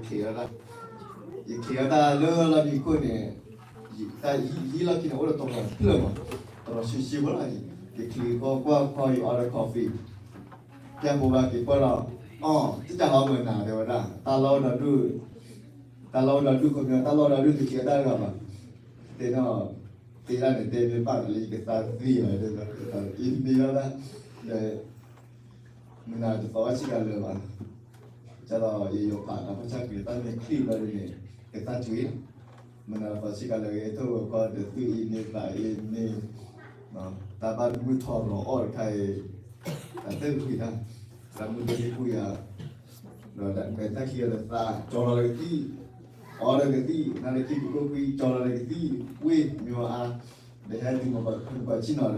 ယချ့းအီၣ်တၢ်, ယချ့းအီၣ်တၢ်လၢလီၢ်မံခိၣ်န့ၣ်, တၢ်ဟံၣ်လီၢ်ခံန့ၣ် အိၣ်ဒီးတရီးဖျၢၣ်မး, တရီးဆှံဆှံဖိလီၤ. ယချ့းဃီကွၢ်ခီ ယ order coffee, ပျၢ်ဖိဘၣ်က့ၤပၢၢ်လီၤ, အီ တၢ်ဟီမုၢ်နၤတဲဝဲဒၣ်, တၢ်လီၢ်အိၣ်ဒီးဒူၣ်, တၢ်လီၢ်အိၣ်ဒီးဒူၣ်ခီပညီ တၢ်လီၢ်အိၣ်ဒီးဒူၣ် တချ့းအီၣ်တၢ်တဂၤဘၣ်, တဲနီၤ, တဲဒၣ်န့ၣ် တဲမ့ၢ်ဘၣ်လၢယကသါသ့လီၤ, ယမ့ၢ်ဘၣ်, ဒီး မုၢ်နၤတသီဆံးကလၢာ်ဘၣ်, ကဒီးယယီၤပာ်တၢ်ဖီၣ်ဆၣ်က့ၤ တၢ်မ့ၢ်ချံၣ်ဘျီဒ်န့ၣ် ကသါတဂ့ၤ, မုၢ်နၤတသီဆံးကလၢာ်ဂ့ၤ ထိၣ်ဂီၤခီဒီး သူၣ်အ့န့သးအ့န့, တၢ်ဘၣ်မုၢ်ထီၣ်ရီၤအီၣ်တခါအံၤ, တၢ်သၢကကွံာ်တၢ်, တၢ်မုၢ်တဟ့ၣ်ကူၣ်ယၤ, ဒီးတၢ်မဲာ်တၢ်ခံဂၤဒီးသး ကၠီလီၤလၢကသံၣ်, အီလၢကသံၣ်, နၤလၢခံကကိၣ်ကွံ ကၠီလီၤလၢကသံၣ်, ဝ့ၢ်မ့ၢ်အါ, ဒီးဟဲတုၤမၤကွၢ်ဆ့ၣ်နီၤဒီး ကသါတ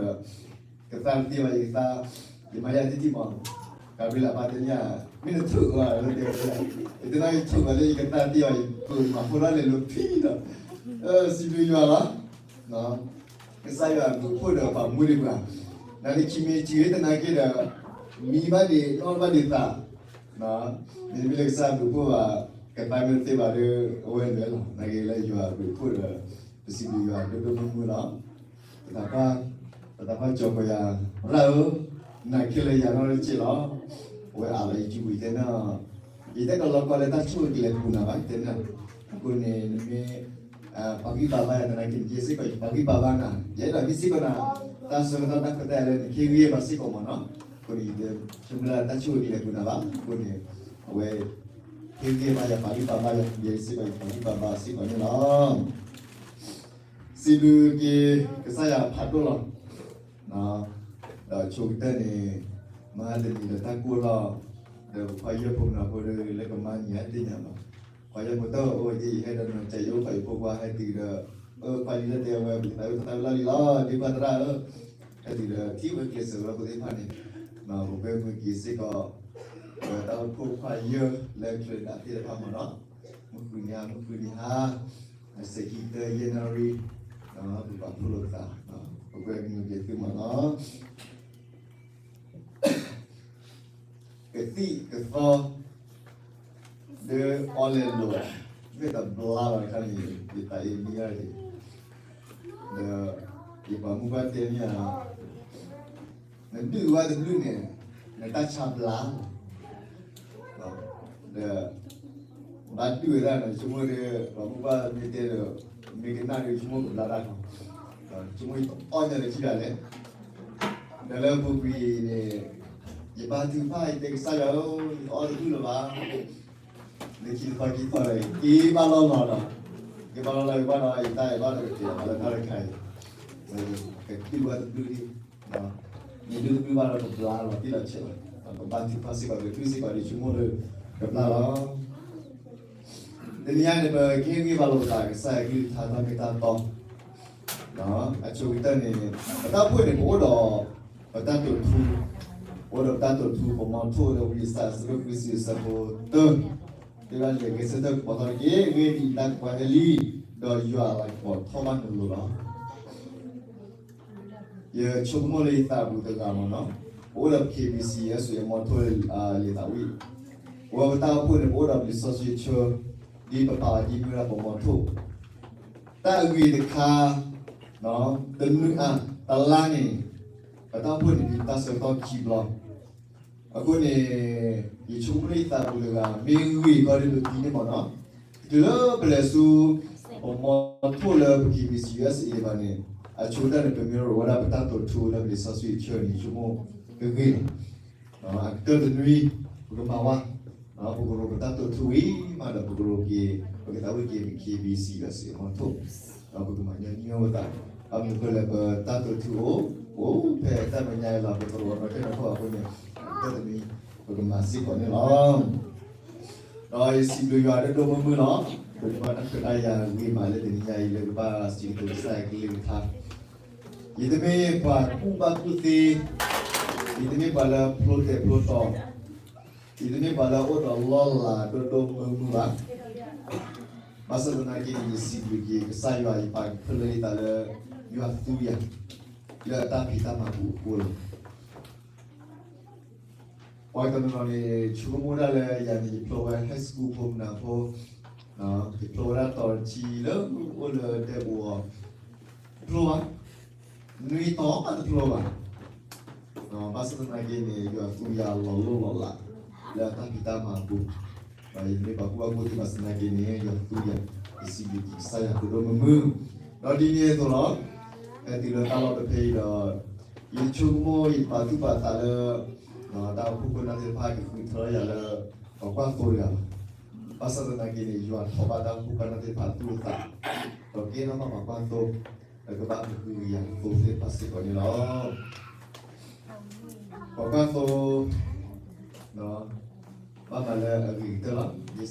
သ့ဘၣ် ယကသါ, ယမၤယၤတထံၣ်မး, ကဘျံးလၢ်ဘၣ်တဲန့ၣ်ဧါ, မ့ၢ်နထုးကွၢ်လၢတဲဝဲ, ယတဲနီၤယထုးကွၢ်လၢယကသါတသ့ဘၣ် ယပၢၤမၤဖိတၢ်လဲၤလိာ်ဖံဒီး, စံးဘျုးယွၤလီၤ, ကစၢ်ယွၤအဘျုးအဖှိၣ်ဒီးပှၤမူဒံးပှၤ, နၤလၢခံမ့ၢ်စံးဝဲတနာ်က့ဒီး, မံဘၣ်ဒံး နီၣ်ဘၣ်ဒံးသး, မ့မ့ၢ်လၢကစၢ်အဘျုးအဖှိၣ်ဘၣ်, ကသါမ့ၢ်တသ့ဘၣ်ဒီး အဝဲန့ၣ်လီၤ, နာ်က့လၢယွၤအဘျုးအဖှိၣ်ဒီး, ပစံးဘျုးယွၤဒိၣ်ဒိၣ်မုၢ်မုၢ်လီၤ. ပသးပှၢ်, ပသးပှၢ်ကၠီၤပယၤ, ရၣ်ဧၢ, နာ်က့လၢယၤနီၢ်တက့ၢ်လီၤ, အဝဲအးလီၤယစုပူၤတဲနီၤ, ယတၢ်ကလီၤကီလၢတၢ်ဆိၣ်ဂ့ၤကလဲၤပူၤနၤဘၣ်တဲနီၤ, အဃိန့ၣ် နမ့ၢ် ပာ်ဂံၢ်ပာ်ဘါယၤသနာ်က့န့ၣ် ယဲစ့ၢ်ကီးယပာ်ဂံၢ်ပာ်ဘါနၤ, ယအဲၣ်ဒိးဟ့ၣ်စ့ၢ်ကီးနၤ, တၢ်ဆၢကတီၢ်တၢ်ခွဲးတၢ်ယာ်လၢနကဟ့ၣ်ဂံၢ်ဘါစ့ၢ်ကီးမးနီၤ, အဃိန့ၣ် ယတဆိကမိၣ်လၢတၢ်ဆိၣ်ဂ့ၤကလဲၤပူၤနၤဘၣ်, အဃိန့ၣ် အဝဲ ဟ့ၣ်ဂံၢ်ဘါယၤပာ်ဂံၢ်ပာ်ဘါယၤ ယဲစ့ၢ်ကီးယပာ်ဂံၢ်ပာ်ဘါစ့ၢ်ကီးန့ၣ်လီၤ. စံးဘျုးက့ၤ ကစၢ်ယွၤဖးဒိၣ်လီၤ. ဒီးဆိကတၢၢ်န့ၣ် မဟါတနံၤဒီးတၢ်ကိၢ်လီၤ, ဒီးပခွါယဲၢ်ဖိမနၤဖိဒီးလၢကမၤန့ၢ်တ့ၢ်ညါလီၤ. ခွါယဲၢ်ဖိတၢ်အိၣ်ဝဲဒ်အံၤ ဟဲဒီးနီၤ ကၠဲးယအိၣ်ခွါယဖိခွါဟဲတုၤဒီး, အၢ ခွါလံလၢတဲဝဲ ပကသးဝံၣ်သးဝံၣ်လီၢ်လံၤလီၤ ဒ့ခွါသရၣ်ဧၢ, ဟဲတုၤဒီး ထံၣ်ဝဲကျဲးစၢးဝဲဖိသ့ၣ်တဖၣ်န့ၣ်, ပကွဲမုာ်က့ၤစ့ၢ်ကီး ပတၢ်အိၣ်ဖှိၣ်ခွါယဲၢ်လၢချၢဒၣ်သ့ၣ်တဖၣ်မးနီၤ, မုၢ်ဃုနံၤဟါ မုၢ်ဃုနံၤဟါ အစဲးခံကတၢၢ်ယဲၢ်နၣ်ရံၣ်, ပပာ်ဖှိၣ်လိာ်ပသး, ပကွဲမုာ်က့ၤသုမးနီၤ. ကသံၣ်ကသီ ဒီးအီလဲၤလိာ် မ့ၢ်တဘျါဘၣ်တခါန့ၣ် ယသးအ့မံယါဒံး, ဒီးယပှၤမုၢ်ဘၣ်တဲမ့ၢ်ဧါ, နဒုၣ်ဝဲတဘျုးန့ၣ် နတၢ်ဆါဘျါလီၤ. ဒီး ဘၣ်ဒုၣ်ဝဲဒၣ်န့ၣ် ဆိကမိၣ်ဒီး ပှၤမုၢ်ဘၣ်မ့ၢ်တဲဒီး မ့ၢ်ကနၣ်ဒီး ဆိကမိၣ်ကဘျါတၢ်လီၤ. ဆိကမိၣ်ယအီၣ်ညါဒီးထံၣ်ဒၣ်လဲာ်, ဒီးလၢပူၤကွံာ်န့ၣ် ယဘါထုကဖၣ် ယတဲကစၢ်ယွၤဧၢ, ယအီၣ်တဘျုးလၢၤဘၣ်, လၢခံတသီခံသီဒီး က့ၤဘၣ်လီၢ်လီၤဒီး, က့ၤဘၣ်လီၢ်လီၤ က့ၤဘၣ်ဒီး ယတၢ်အဲၣ်ဘၣ်ဒီးကတဲာ်ဘၣ်လၢတၢ်တခါအံၤ, ကဒုၣ်ဘၣ်တဘျုးဒံး, ယဒုၣ်တဘျုးဘၣ်ဒီးကဘျါလီၤ တံၢ်လီၤဆဲးလီၤ, ပဘါထုကဖၣ်စ့ၢ်ကီးဒီး ဒုၣ်စ့ၢ်ကီးဒီး ဆိကမိၣ်ဒီး ကဘျါလီၤ. တနံၤညါန့ၣ် ပကဟ့ၣ်ဂံၢ်ဘါလိာ်ပသး ကစၢ်ယွၤကလုၢ်ကထါတၢ်မ့ၢ်တၢ်တီ, အဆိကတၢၢ်န့ၣ် ပတၢ်အိၣ်ဖှိၣ်န့ၣ် ပအိၣ်ဒီး ပတၢ်တိာ်ထူ, ပအိၣ်ဒီးပတၢ်တိာ်ထူ ပမီၤထိၣ်လၢဝံယၡါယၤ အဆၢဒိၣ်ဃုဆံ အဆၢဖိတၢ, တဲဒၣ်လဲာ် ဂဲၤဆၢထၢၣ်ကပီၤထီၣ်တက့ၢ်, အဂ့ၢ်ဒ်အံၤ နတၢ်ကပီၤဟဲလံ, ဒီးယွၤအလၤကပီၤထီၣ်ဘၣ်နလိၤလီၤ. ယဆိကမိၣ်လၢယသးပူၤတဂၤမးနီၤ, ပအိၣ်ဒီး KBC အဆိ မီၤထိၣ်လံာ်သးဝံၣ်, ပဝဲပတၢ်အိၣ်ဖှိၣ်န့ၣ် ပအိၣ်ဒီးလံာ်စီဆှံဆၢ, ဒ်ပပာ်အီၤဒ်မ့ၢ်ဝဲဒၣ်ပမီၤထိၣ်, တၢ်အဂ့ၤတခါ, တနွံအါ, တလါန့ၣ်, ပတၢ်အိၣ်ဖှိၣ်န့ၣ် ဒ်ပတၢ်ဆၢကတီၢ်ခံဘျီ အဃိန့ၣ် ယဆိကမိၣ်လၢယသးပူၤတဂၤ မ့ၢ်ဂ့ၤကီဒ်ပသံန့ၣ်မးနီၤ, တုၤလၢပလဲၤဆူ ပမီၤထိၣ်လၢပ KBC USA ဘၣ်န့ၣ်, အဆိကတၢၢ်န့ၣ် ပမ့ၢ်ရိးဝဲဒၣ်ပတၢ်တိာ်ထူလၢပလံာ်စီဆှံဆၢန့ၣ် ယဆိကမိၣ်ကဂ့ၤလီၤ. အကတၢၢ်တနွံ ပကမၤဝဲ, ပကရိးပတၢ်တိာ်ထူဝံၤမးဒီး ပကရိးက့ၤ ပကသးဝံၣ်က့ၤ KBC USA မီၤထိၣ်, ဒီးပကမၤညီနုၢ်ဝဲသး, ဘၣ်မနုၤဃိလဲၣ် ပတၢ်တိာ်ထူအိၣ်, အိၣ်ဖဲတၢ်မဲာ်ညါအံၤလီၤ, ပကရိးနီၢ်ခဲနီၢ်ခိၣ်အဃိန့ၣ်, အကတၢၢ်တနွံ ပကမၤစ့ၢ်ကီးန့ၣ်လီၤ. ဒီးယစံးဘျုးယွၤဒိၣ်ဒိၣ်မုၢ်မုၢ်လီၤ, ပမ့ၢ်ဘၣ်တၢ်ခွဲးတၢ်ယာ်ဂ့ၤမးလၢတနံၤညါအံၤ လၢကဘၣ်စံးကတိၤကစၢ်ယွၤကလုၢ်ကထါ, ယတမ့ၢ်ပှၤကူၣ်ဘၣ်ကူၣ်သ့, ယတမ့ၢ်ပှၤလၢဖျိတဲာ်ဖျိတီၤ, ယတမ့ၢ်ပှၤလၢအအိၣ်ဒီးလီၢ်လၤဒိၣ်ဒိၣ်မုၢ်မုၢ်ဘၣ်. ဘၣ်ဆၣ်သနာ်က့န့ၣ် ယစံးဘျုးက့ၤကစၢ်ယွၤ ယပာ်ကဖၢလၢယသးလၢ ယွၤသူယၤ လၢအတၢ်ဖံးတၢ်မၤပူၤအဃိလီၤ. ပှၤတနီၤနီၤန့ၣ် ဆိကမိၣ်ဒၣ်လၢယၤန့ၣ် ယဖျိဝဲ high school ဖိမနုၤဖိ, ယဖျိဝဲဒၣ်တီၤတဆံလၢအိၣ်လၢဒဲကဝီၤ, တဖျိဘၣ်, နွံတီၤမးတဖျိဘၣ်. ဘၣ်ဆၣ်သနာ်က့န့ၣ် ယွၤသူယၤလီၤလိၢ်လီၤလး လၢအတၢ်ဖံးတၢ်မၤအပူၤ, ဒီးယမ့ၢ်ပှၤကူၣ်ဘၣ်ကူၣ်သ့ဘၣ်ဆၣ်သနာ်က့န့ၣ် ယွၤသူယၤ, ယစံးဘျုးက့ၤကစၢ်ယွၤကိးဒိၣ်မုၢ်မုၢ်, ဒီးဒ်န့ၣ်အသိးလီၤ. ဟဲတုၤလၢတၢ်လီၢ်တဖဲအံၤဒီး ယဆိကမိၣ်ယပာ်သူၣ်ပာ်သးလၢ တၢ်အိၣ်ဖှိၣ်ခိၣ်နၢ်သ့ၣ်တဖၣ်ကဃုထၢယၤလၢ ပှၤကွၢ်သိတဂၤလီၤ. ဘၣ်ဆၣ်သနာ်က့န့ၣ် ယွၤထိးဘၣ်တၢ်အိၣ်ဖှိၣ်ခိၣ်နၢ်သ့ၣ်တဖၣ်အသူၣ်အသး, ဒီးကဲထီၣ်ဘၣ်ပှၤကွၢ်သိ, ဒီးကဘၣ်ကဟုကယာ်သိသ့ၣ်တဖၣ်စ့ၢ်ကီးန့ၣ်လီၤ. ပှၤကွၢ်သိ ဘၣ်မၤလၢအဂ့ၤကတၢၢ်လီၤ. ယဲစ့ၢ်ကီးန့ၣ် ယ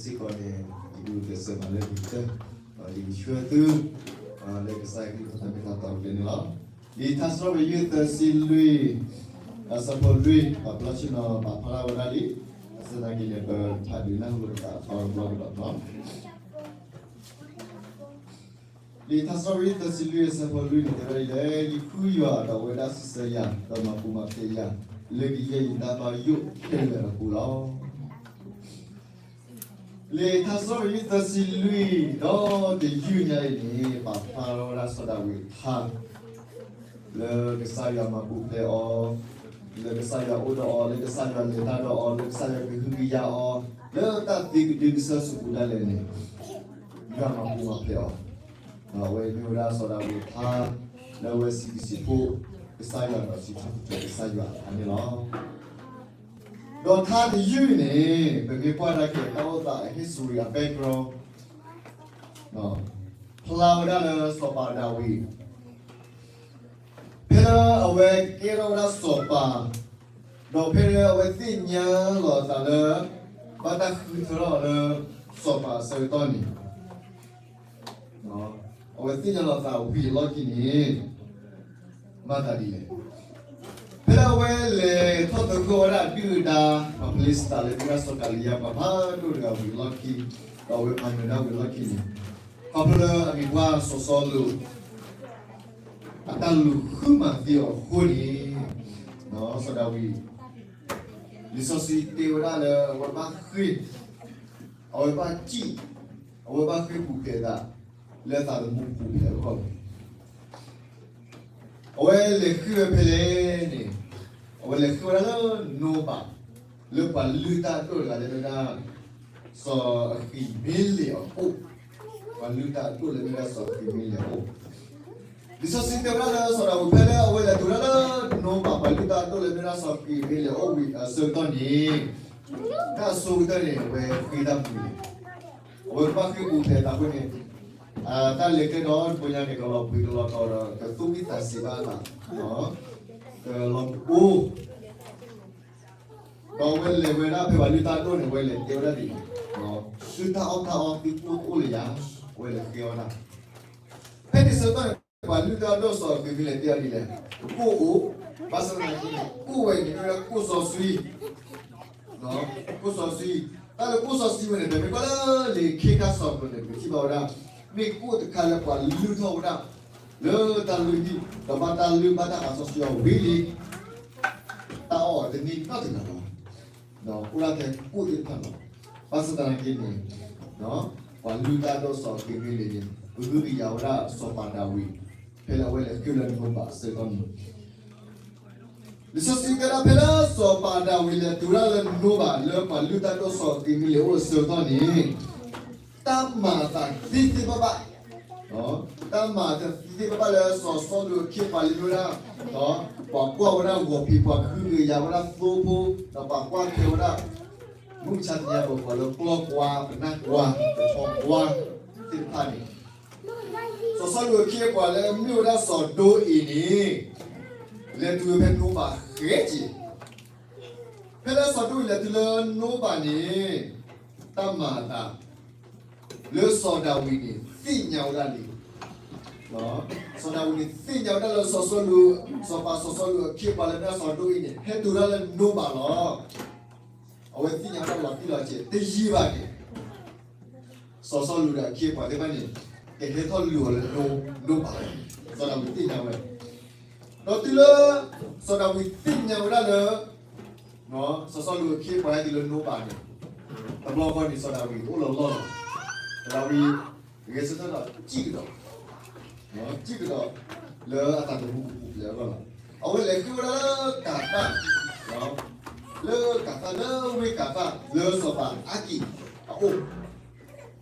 ဒုးဂဲၤဆၢမၤလၢအဂ့ၤကတၢၢ်, ယကဆှၢသု လၢကစၢ်ယွၤကလုၢ်ကထါမ့ၢ်တၢ်တီတကျဲန့ၣ်လီၤ. လံာ်ထါစံးထီၣ်ပတြၢၤသၢဆံလွံၢ် အဆၢဖိလွံၢ်, ပာ်ဖျါဆ့ၣ်နီၤ ပာ်ဖျါထီၣ်ဝဲဒၣ်လံ, ဘၣ်ဆၣ်သနာ်က့န့ၣ် ပဖးဒုးနၢ်ဟူလိာ်ပသးအသီတဘျီကဒီးလီၤ. လံာ်ထါစံးထီၣ်ပတြၢၤသၢဆံလွံၢ် အဆၢဖိလွံၢ်န့ၣ် တဲဝဲဒ်လဲၣ်, ယဃုယွၤဒီးအဝဲဒၣ်စံးဆၢယၤ, ဒီးမၤပူၤမၤဖျဲးယၤ, လၢကယဲၢ်ယတၢ်ဘၣ်ယိၣ်ခဲလၢာ်အပူၤလီၤ. လံာ်ထါစံးထီၣ်ပတြၢၤသၢဆံလွံၢ် ဒီးတယုၢ်ညါအံၤန့ၣ် ပာ်ဖျါထီၣ်ဝဲဒၣ်စီၤဒၤဝံးအထါ လၢကစၢ်ယွၤမၤပူၤဖျဲးအီၤ, လၢကစၢ်ယွၤအိၣ်ဒီးအီၤ, လၢကစၢ်ယွၤလဲၤတၢ်ဒီးအီၤ, လၢကစၢ်ယွၤကဟုကယာ်အီၤ, လၢတၢ်သံကဒုကစၢၢ်စူးပူၤဒၣ်လဲာ်န့ၣ်, ယွၤမၤပူၤမၤဖျဲးအီၤ, အဝဲမ့ၢ်ဝဲဒၣ်စီၤဒၤဝံးအထါ လၢအဝဲစံးဘျုးစံးဖှိၣ်ကစၢ်ယွၤဒီးစံးထီၣ်ပတြၢၤကစၢ်ယွၤအထါန့ၣ်လီၤ. ဒီးထါတယုၢ်န့ၣ် ပမ့ၢ်ကွၢ်ဒၣ်က့ၤတၢ်အိၣ်သးအ history အ background ဖျါဝဲဒၣ်လၢစီၤပၤဒၤဝံး ဖဲလၢအဝဲကဲထီၣ်ဝဲဒၣ်စီၤပၤ, ဒီးဖဲလၢအဝဲသ့ၣ်ညါလီၤအသးလၢ ဘၣ်တၢ်ဃုထၢထီၣ်အီၤလၢစီၤပၤအဆၢကတီၢ်န့ၣ်, အဝဲသ့ၣ်ညါလီၤအသးဝံၤအလီၢ်ခံန့ၣ် မၤသးဒ်လဲၣ်. ဖဲလၢအဝဲလဲၤထီၣ်သဂၢၢ်ဝဲဒၣ်အဒုၣ်အဒါ ပှၤဖလံးစတံၤလၢမ့ၢ်ဒၣ်စီၤကၤလံယါပှၤဖးဒိၣ်တဂၤဝံၤအလီၢ်ခံ, ဒီးအဝဲမၤနၢၤဒၣ်ဝံၤအလီၢ်ခံန့ၣ်, ခီဖျိလၢအမံၤပှၢ်စီၤစီလူး အတၢ်လူၤဃုမၤသံအီၤအဃိန့ၣ်, စီၤဒၤဝံး လံာ်စီဆှံတဲဝဲဒၣ်လၢအဝဲဘၣ်ဃ့ၢ်, အဝဲဘၣ်စံၣ်, အဝဲဘၣ်ဃ့ၢ်ပူၤဖျဲးသး လၢသးသမူပူၤဖျဲးအဂီၢ်န့ၣ်, အဝဲလဲၤဃ့ၢ်ဝဲဖဲလဲၣ်န့ၣ်, အဝဲလဲၤဃ့ၢ်ဝဲဒၣ်လၢနိဘး, လၢပှၤလုၢ်တၢ်အဒိၣ်တဂၤလၢမ့ၢ်ဒၣ် စီၤအဃံးမ့လ့းအအိၣ်, ပှၤလုၢ်တၢ်အဒိၣ်လၢမ့ၢ်ဒၣ်စီၤအဃံးမ့လ့းအအိၣ် လံာ်စီဆှံတဲဝဲဒၣ်လၢစီၤဒၤဝံးဖဲလၢအဝဲလဲၤတုၤဒၣ်လၢနိဘး ပှၤလုၢ်တၢ်အဒိၣ်လၢမ့ၢ်ဒၣ်စီၤအဃံးမ့လ့းအအိၣ်ဝံၤအဆၢကတီၢ်န့ၣ်, တၢ်အဆိကတၢၢ်န့ၣ် အဝဲဃ့တၢ်ပူၤန့ၣ်, အဝဲကဘၣ်ဃ့ၢ်ပူၤဖျဲးသးအဃိန့ၣ်, တၢ်လဲၤကျဲဒီတဘိညါန့ၣ် ကလီၤဘှံးကလီၤတီၤဒီး ကသူၣ်ဝံၣ်သးစ့ၤဘၣ်သး, ကလီၤအိၣ် ဒီးအဝဲလဲၤဝဲဒၣ်ဖဲပှၤလုၢ်တၢ်အဒိၣ်န့ၣ် အဝဲလဲၤတဲဝဲဒၣ်ဒ်အံၤ, သုတၢ်အီၣ်တၢ်အီသုကအိၣ်အိၣ်လၢယၤ, အဝဲလဲၤဃ့အီၣ်ဒၣ်, ဖဲန့ၣ်ဆၢကတီၢ်န့ၣ် ပှၤလုၢ်တၢ်အဒိၣ်စီၤအဃံးမ့လ့းတဲအီၤဒ်လဲၣ်, ကအိၣ်, ဘၣ်ဆၣ်သနာ်က့န့ၣ် ကအိၣ်ဝဲန့ၣ်မ့ၢ်ဝဲဒၣ်ကအိၣ်စီဆှံ ကအိၣ်စီဆှံ, တၢ်လၢကအိၣ်စီဆှံဝဲန့ၣ် ပမ့ၢ်ကွၢ်လၢလံာ်ခ့ခါစီၤပၤန့ၣ် ပထံၣ်ဘၣ်ဝဲဒၣ်, မ့ၢ်ကအိၣ်တခါလၢပှၤလုၢ်ထီၣ်ဝဲဒၣ် လၢတၢ်လုၢ်ဟံၣ် ဒီးဘၣ်တၢ်လုၢ်ဘၣ်တၢ်ပာ်စီဆှံအီၤဝံၤလံ တၢ်အီၣ်အီၤတန့ၢ်နီတဂၤလီၤ. အိၣ်ဒၣ်ထဲကအိၣ်သ့ၣ်တဖၣ်လီၤ. ဘၣ်ဆၣ်သနာ်က့န့ၣ် ပှၤလုၢ်တၢ်အဒိၣ်စီၤအဃံးမ့လ့းန့ၣ် ကဟုကယာ်ဝဲဒၣ်စီၤပၤဒၤဝံး ဖဲလၢအဝဲလဲၤဃ့ၢ်လၢနိဘးအဆၢကတီၢ်န့ၣ် လံာ်စီဆှံတဲဒၣ်ဖဲလၢစီၤပၤဒၤဝံးလဲၤတုၤဒၣ်လၢနိဘး လၢပှၤလုၢ်တၢ်ဒိၣ်စီၤအဃံးမ့လ့းအအိၣ်အဆၢကတီၢ်န့ၣ်, တၢ်မၤအသးသ့သ့ဘၣ်ဘၣ်, တၢ်မၤအသးသ့သ့ဘၣ်ဘၣ်လၢစီၤစီလူးအခ့အပှၤလၢမ့ၢ်ဝဲဒၣ်, ပှၤကွၢ်ဝဲဒၣ်ဂီၤဖံး ပှၤကဟုကယာ်ဝဲဒၣ်သိဖိ, ဒီးပှၤကွၢ်ထွဲဝဲဒၣ် မုၢ်ဆါတနံၤအံၤ ပကိးလၢကျီၢ်ကွၢ် ပနၢ်ကွၢ် ပဆီကွၢ်သ့ၣ်တဖၣ်န့ၣ်, စီၤစီလူးအခ့အပှၤလၢမ့ၢ်ဝဲဒၣ်စီၤဒိအ့းန့ၣ် လဲၤတုၤဖဲနိဘးဃဲက့ၤ, ဖဲလၢစီၤဒိအ့းလဲၤတုၤလၢနိဘးန့ၣ် တၢ်မၤအသး လၢစီၤဒၤဝံးန့ၣ် သ့ၣ်ညါဝဲဒၣ်လံ, စီၤဒၤဝံးန့ၣ်သ့ၣ်ညါဝဲဒၣ်လၢစီၤစီလူး, စီၤပၤစီၤစီလူးအခ့အပှၤလၢမ့ၢ်ဒၣ်စီၤဒိအ့းန့ၣ် ဟဲတုၤဒၣ်လၢနိဘးလီၤ. အဝဲသ့ၣ်ညါဝဲဒၣ်လီၤတံၢ်လီၤဆဲး တယံာ်ဘၣ်န့ၣ် စီၤစီလူးဒီးအခ့အပှၤသ့ၣ်တဖၣ်န့ၣ် ကဟဲထီၣ်လုၢ်အီၤလၢနိဘး, စီၤဒၤဝံးသ့ၣ်ညါဝဲ, ဒီးတုၤလၢ စီၤဒၤဝံးသ့ၣ်ညါဝဲဒၣ်လၢ စီၤစီလူးအခ့အပှၤဟဲတုၤလၢနိဘးန့ၣ်, တဘျီဃီန့ၣ် စီၤဒၤဝံးအိၣ်လီၤလီၢ်လီၤ. စီၤဒၤဝံး ဂဲၤဆၢထၢၣ်ဒီးစံၣ်ကဒီး, စံၣ်ကဒီး လၢအသးသမူပူၤပူၤဖျဲးအဂီၢ်လီၤ. အဝဲလဲၤဃုဝဲဒၣ်လၢကၤသၣ်, လၢကၤသၣ် လၢဝ့ၢ်ကၤသၣ် လၢစီၤပၤအၤကံၣ်အအိၣ်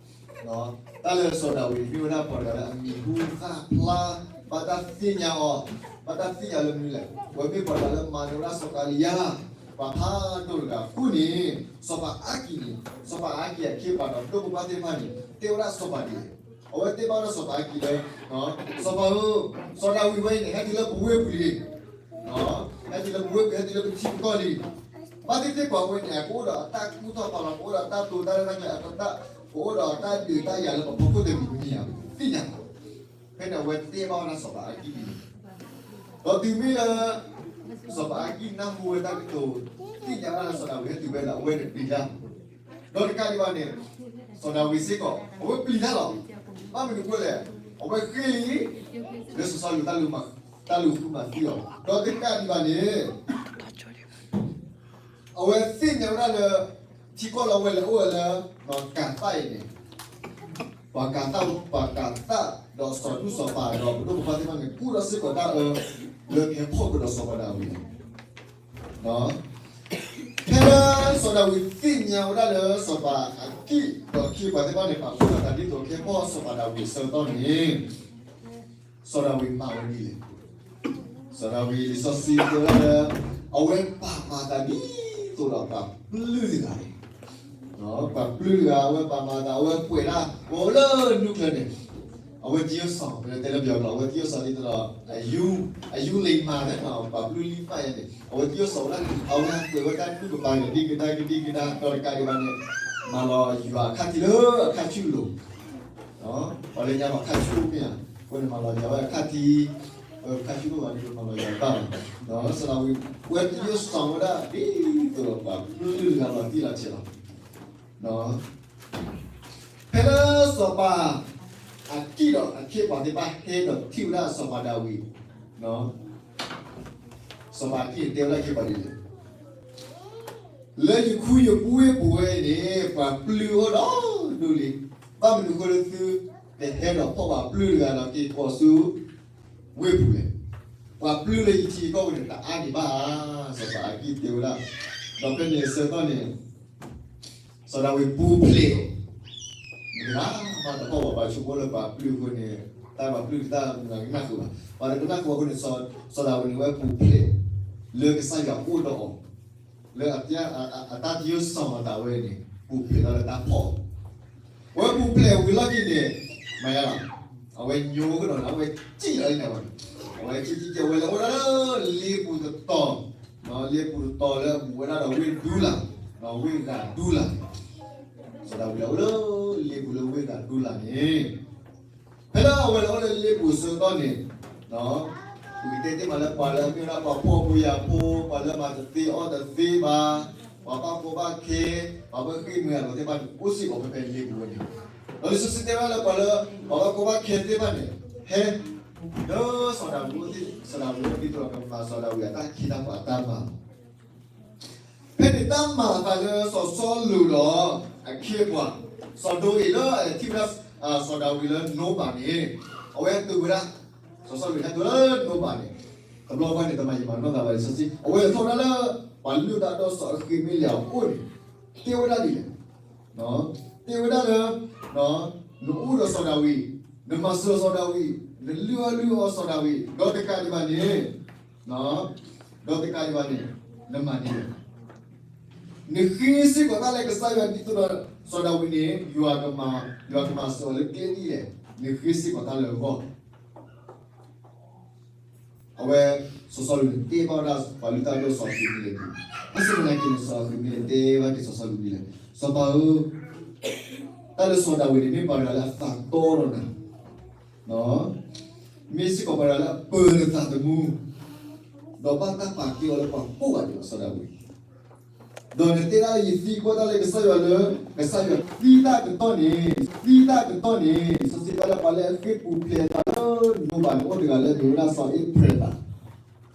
တၢ်လၢစီၤဒၤဝံးမ့ၢ်ဝဲဒၣ်ပှၤတဂၤလၢအမံၤဟူသၣ်ဖျါ, ဘၣ်တၢ်သ့ၣ်ညါအီၤ, ဘၣ်တၢ်သ့ၣ်ညါလၢမနုၤလဲၣ်, အဝဲမ့ၢ်ပှၤတဂၤလၢမၤနၢၤဝဲဒၣ်စီၤကၤလံယါ, ပှၤဖးဒိၣ်တဂၤအဃိန့ၣ်, စီၤပၤအၤကံၣ်န့ၣ်, စီၤပၤအၤကံၣ်အခ့အပှၤဒီးပဒိၣ်ပပှၢ်သ့ၣ်တဖၣ်န့ၣ် တဲဝဲဒၣ်စီၤပၤဒ်လဲၣ်, အဝဲတဲဘၣ်ဝဲဒၣ်စီၤပၤအၤကံၣ်လၢ စီၤပၤဧၢ, စီၤဒၤဝံးဝဲအံၤန့ၣ် ဟဲတုၤလၢပဝ့ၢ်ပူၤလံ, ဟဲတုၤလၢပဝ့ၢ်ပူၤ ဟဲတုၤလၢပထံပကီၢ်လံ. ဘၣ်သ့ၣ်သ့ၣ်ပှၤဝဲန့ၣ် အကအိၣ်ဒီးအတၢ်ကူၣ်ထီၣ်ဖးလီၤ, ကအိၣ်ဒီးတၢ်တိာ်တၢ်ရဲၣ်တၢ်ကျဲၤ, ကအိၣ်ဒီးတၢ်ဒုးတၢ်ယၤလၢပဖီခိၣ်တမံၤမံၤဧါ, သ့ၣ်ညါလီၤ. ဖဲန့ၣ်အဝဲတဲဘၣ်ဝဲဒၣ်စီၤပၤအၤကံၣ်န့ၣ်, ဒီးတုၤမ့ၢ်လၢ စီၤပၤအၤကံၣ်နၢ်ဟူဝဲတၢ်ကတိၤ သ့ၣ်ညါဝဲဒၣ်လၢစီၤဒၤဝံးဟဲတုၤဖဲန့ၣ် အဝဲန့ၣ်ပျံၤတၢ်, ဒီးတကးဒံးဘၣ်န့ၣ် စီၤဒၤဝံးစ့ၢ်ကီး အဝဲပျံၤတၢ်လီၤ. ဘၣ်မနုၤအဃိလဲၣ်, အဝဲဃ့လံ လၢစီၤစီလူး တၢ်လူၤဃုမၤသံအီၤ, ဒီးတကးဒံးဘၣ်န့ၣ် အဝဲသ့ၣ်ညါဝဲဒၣ်လၢ ထံကီၢ်လၢအဝဲလဲၤအိၣ်ဝဲလၢ ကၤသၣ်အံၤန့ၣ်, ပှၤကၤသၣ်, ပှၤကၤသၣ် ဒီးစီၤဒူၣ်စီၤပၤ ဒီးပဒိၣ်ပပှၢ်သ့ၣ်တဖၣ်န့ၣ် ကူၣ်ထီၣ်စ့ၢ်ကီးတၢ်အၢ လၢကဟဲဖီၣ်ကဒီးစီၤပၤဒၤဝံးလီၤ. ဖဲလၢစီၤဒၤဝံးသ့ၣ်ညါဝဲဒၣ်လၢစီၤပၤအကံၣ် ဒီးအခ့အပှၤသ့ၣ်တဖၣ်န့ၣ် ပာ်ဖှိၣ်အသးဒ်သိးကဟဲဖီၣ်စီၤပၤဒၤဝံးအဆၢကတီၢ်န့ၣ် စီၤဒၤဝံးမၤဝဲဒ်လဲၣ်. စီၤဒၤဝံး လံာ်စီဆှံတဲဝဲဒၣ်လၢ အဝဲပာ်မၤအသးဒ်သိးဒီးပှၤပျုၢ်တဂၤန့ၣ်, ပှၤပျုၢ်တဂၤ အဝဲပာ်မၤအသး အဝဲပှဲၤဒၣ် ပှဲၤလၢနူၢ်ချၢန့ၣ်, အဝဲသံယိၣ်စီၤ ပတဲလၢပယီၤကျိာ် အဝဲသံယိၣ်စီၤဒ်သိးဒီး အယူလ့မၤန့ၣ် ပှၤပျုၢ်လံမးယဲန့ၣ် အဝဲသံယိၣ်စီၤဝဲဒၣ် အဝဲပှဲၤဝဲတၢ်ဒူၣ်ကပၤန့ၣ် ဒံကဒါကဒံကဒါ ဒီးတကးဒံးဘၣ်န့ၣ် မၤလီၤယွၤအခၣ်ထံးလၢအခၣ်ဆူၣ်လိၤ ပှၤလၢညါလီၤခၣ်ဆူၣ်မ့ၢ်ဧါ, အဃိန့ၣ် မၤလီၤယွၤဝဲအခၣ်ထံး, ခၣ်ဆူၣ်လိၤဘၣ်န့ၣ် မၤလီၤယွၤဘၣ်လီၤ. စီၤဒၤဝံး အဝဲသံယိၣ်စီၤဝဲဒၣ် ဒ်သိးဒီးပှၤပျုၢ်တဂၤလီၤတံၢ်လီၤဆဲးလီၤ. ဖဲလၢစီၤပၤအကံၣ်ဒီးအခ့အပှၤသ့ၣ်တဖၣ်ဟဲဒီးထံၣ်ဝဲဒၣ်စီၤပၤဒၤဝံး, စီၤပၤအကံၣ်န့ၣ်တဲဝဲဒၣ်အခ့အပှၤဒ်လဲၣ်, လၢယခူယဝ့ၢ်ပူၤဝဲအံၤန့ၣ် ပှၤပျုၢ်အိၣ်ဒီဒူၣ်လံ. ဘၣ်မနုၤအဃိလၢသုတဟဲဒီးဖီၣ်ပှၤပျုၢ်တဂၤဒီးက့ၤကိးဆူ ဝ့ၢ်ပူၤလဲၣ်. ပှၤပျုၢ်လၢယထံယကီၢ်ပူၤန့ၣ် တအါဒံးဘၣ်ဧါ, စီၤပၤအကံၣ်တဲဝဲဒၣ်. ဒီးဖဲန့ၣ်အဆၢကတီၢ်န့ၣ် စီၤဒၤဝံးပူၤဖျဲး, မတၤတဂၤမးတဖီၣ်ဘၣ် ဘၣ်ဆိကမိၣ်လၢပှၤပျုၢ်အဃိန့ၣ် တၢ်ပှၤပျုၢ်တၢ်မတၤကနၣ်ဃုာ်ဘၣ်. ပှၤတကနၣ်ဃုာ်အဃိန့ၣ် စီၤဒၤဝံးန့ၣ် အဝဲပူၤဖျဲး လၢကစၢ်ယွၤအိၣ်ဒီးအီၤ လၢအတၢ်သံယိၣ်စီၤမၤသးဝဲန့ၣ် ပူၤဖျဲးထီၣ်လၢတၢ်ဖီၣ်အီၤ, အဝဲပူၤဖျဲးဝံၤလီၢ်ခံန့ၣ် မၤယါလီၤ, အဝဲညိကဒီးန့ၣ် အဝဲစံၣ်လီၤအံၤန့ၣ်ဝဲန့ၣ်, အဝဲစံၣ်စံၣ်စံၣ် အဝဲလဲၤအိၣ်ဒၣ်လၢလ့ပူၤတတီၤ, လ့ပူၤတတီၤလၢအမ့ၢ်ဝဲဒၣ်ဒီးဝ့ၢ်ဒူလၣ်, ဝ့ၢ်ဂၤဒူလၣ်, စီၤဒၤဝံးလဲၤအိၣ်လၢလ့ပူၤလၢဝ့ၢ်ဂၤဒူလၣ်န့ၣ် ဖဲလၢအဝဲလဲၤအိၣ်လၢလ့ပူၤအဆၢကတီၢ်န့ၣ်, ပကတဲသ့မးလၢပှၤလၢအမ့ၢ်ဝဲဒၣ်ပှၤဖှီၣ်ဖိယာ်ဖိ, ပှၤလၢမၤတသ့အီၣ်တသ့ဘၣ်, ပှၤဘၣ်ကီဘၣ်ခဲ, ပှၤဘၣ်ဃ့ၢ်မှံဟးဖျိးသ့ၣ်တဖၣ်န့ၣ် အိၣ်စ့ၢ်ကီးဖဲဖဲလ့ပူၤဝဲန့ၣ်, ဒီးလံာ်စီဆှံတဲဝဲဒၣ်လၢပှၤလၢ ပှၤဘၣ်ကီဘၣ်ခဲသ့ၣ်တဖၣ်န့ၣ် ဟဲ ဒီးစီၤဒၤဝံးအအိၣ်သ့ၣ်, စီၤဒၤဝံးအအိၣ်သ့ၣ် ဒ်သိးဒီးကမၤစီၤဒၤဝံးအတၢ်ခ့တၢ်ပှၤအတၢ်မၤ ဖဲန့ၣ်တၢ်မၤအသးလၢစီၤစီလူးဒီးအခ့အပှၤ, စီၤဒိအ့းလၢအလဲၤထံၣ်ဝဲဒၣ် စီၤဒၤဝံးလၢနိဘးန့ၣ်, အဝဲဟဲတုၤဝဲဒၣ်, စီၤစီလူးဟဲတုၤလၢနိဘးန့ၣ်, တဘျီဃီန့ၣ် တမၤယံာ်မၤနီၢ်သးဘၣ်လံာ်စီဆှံ, အဝဲလဲၤထီၣ်ဝဲဒၣ်လၢ ပှၤလုၢ်တၢ်ဒီးစီၤအဃံၤမ့လယၤအအိၣ်န့ၣ်, တဲဝဲဒၣ်ဒ်လဲၣ် တဲဝဲဒၣ်လၢ နအိၣ်ဒီးစီၤဒၤဝံး, နမၤစၢၤစီၤဒၤဝံး, နလုၢ်အီၣ်လုၢ်အီစီၤဒၤဝံး, ဒီးတကးဒံးဘၣ်န့ၣ်, ဒီးတကးဒံးဘၣ်န့ၣ်, နမၤဒ်လဲၣ်, နဃ့စ့ၢ်ကီးတၢ်လၢကစၢ်ယွၤဒ်သိးဒီးစီၤဒၤဝံးန့ၣ်, ယွၤကမၤစၢၤအီၤလၢကျဲဒ်လဲၣ်, နဃ့စ့ၢ်ကီးတၢ်လၢအဂီၢ် အဝဲ စီၤစီလူးန့ၣ် တဲဘၣ်ဝဲဒၣ်ပှၤလုၢ်တၢ်ဒိၣ်စီၤအဃံၤမ့လယၤ, ဘၣ်ဆၣ်သနာ်က့န့ၣ် စီၤအဃံၤမ့လယၤတဲဘၣ်က့ၤစီၤစီလူးဒ်လဲၣ်, စီၤပၤဧၢ, တၢ်လၢစီၤဒၤဝံးန့ၣ် မ့ၢ်ပှၤတဂၤလၢအသးတီဒီးနၤ, မ့ၢ်စ့ၢ်ကီးပှၤတဂၤလၢအပၢၤနသးသမူ, ဒီးဘၣ်တၢ်ပာ်ကဲအီၤလၢပှၤကိးဂၤဒဲးလီၤ စီၤဒၤဝံး ဒီးနတဲဒၣ်လၢယသံကွၢ်တၢ်လၢကစၢ်ယွၤလၢ ကစၢ်ယွၤသံတၢ်ကတီၢ်န့ၣ်, သံတၢ်ကတီၢ်န့ၣ်, စီဆှံတဲလၢပှၤလၢအဃ့ၢ်ပူၤဖျဲးအသးလၢနိဘးန့ၣ် အိၣ်တဂၤလၢအမ့ၢ်ဝဲဒၣ်စီၤအ့းဖရဲးတး,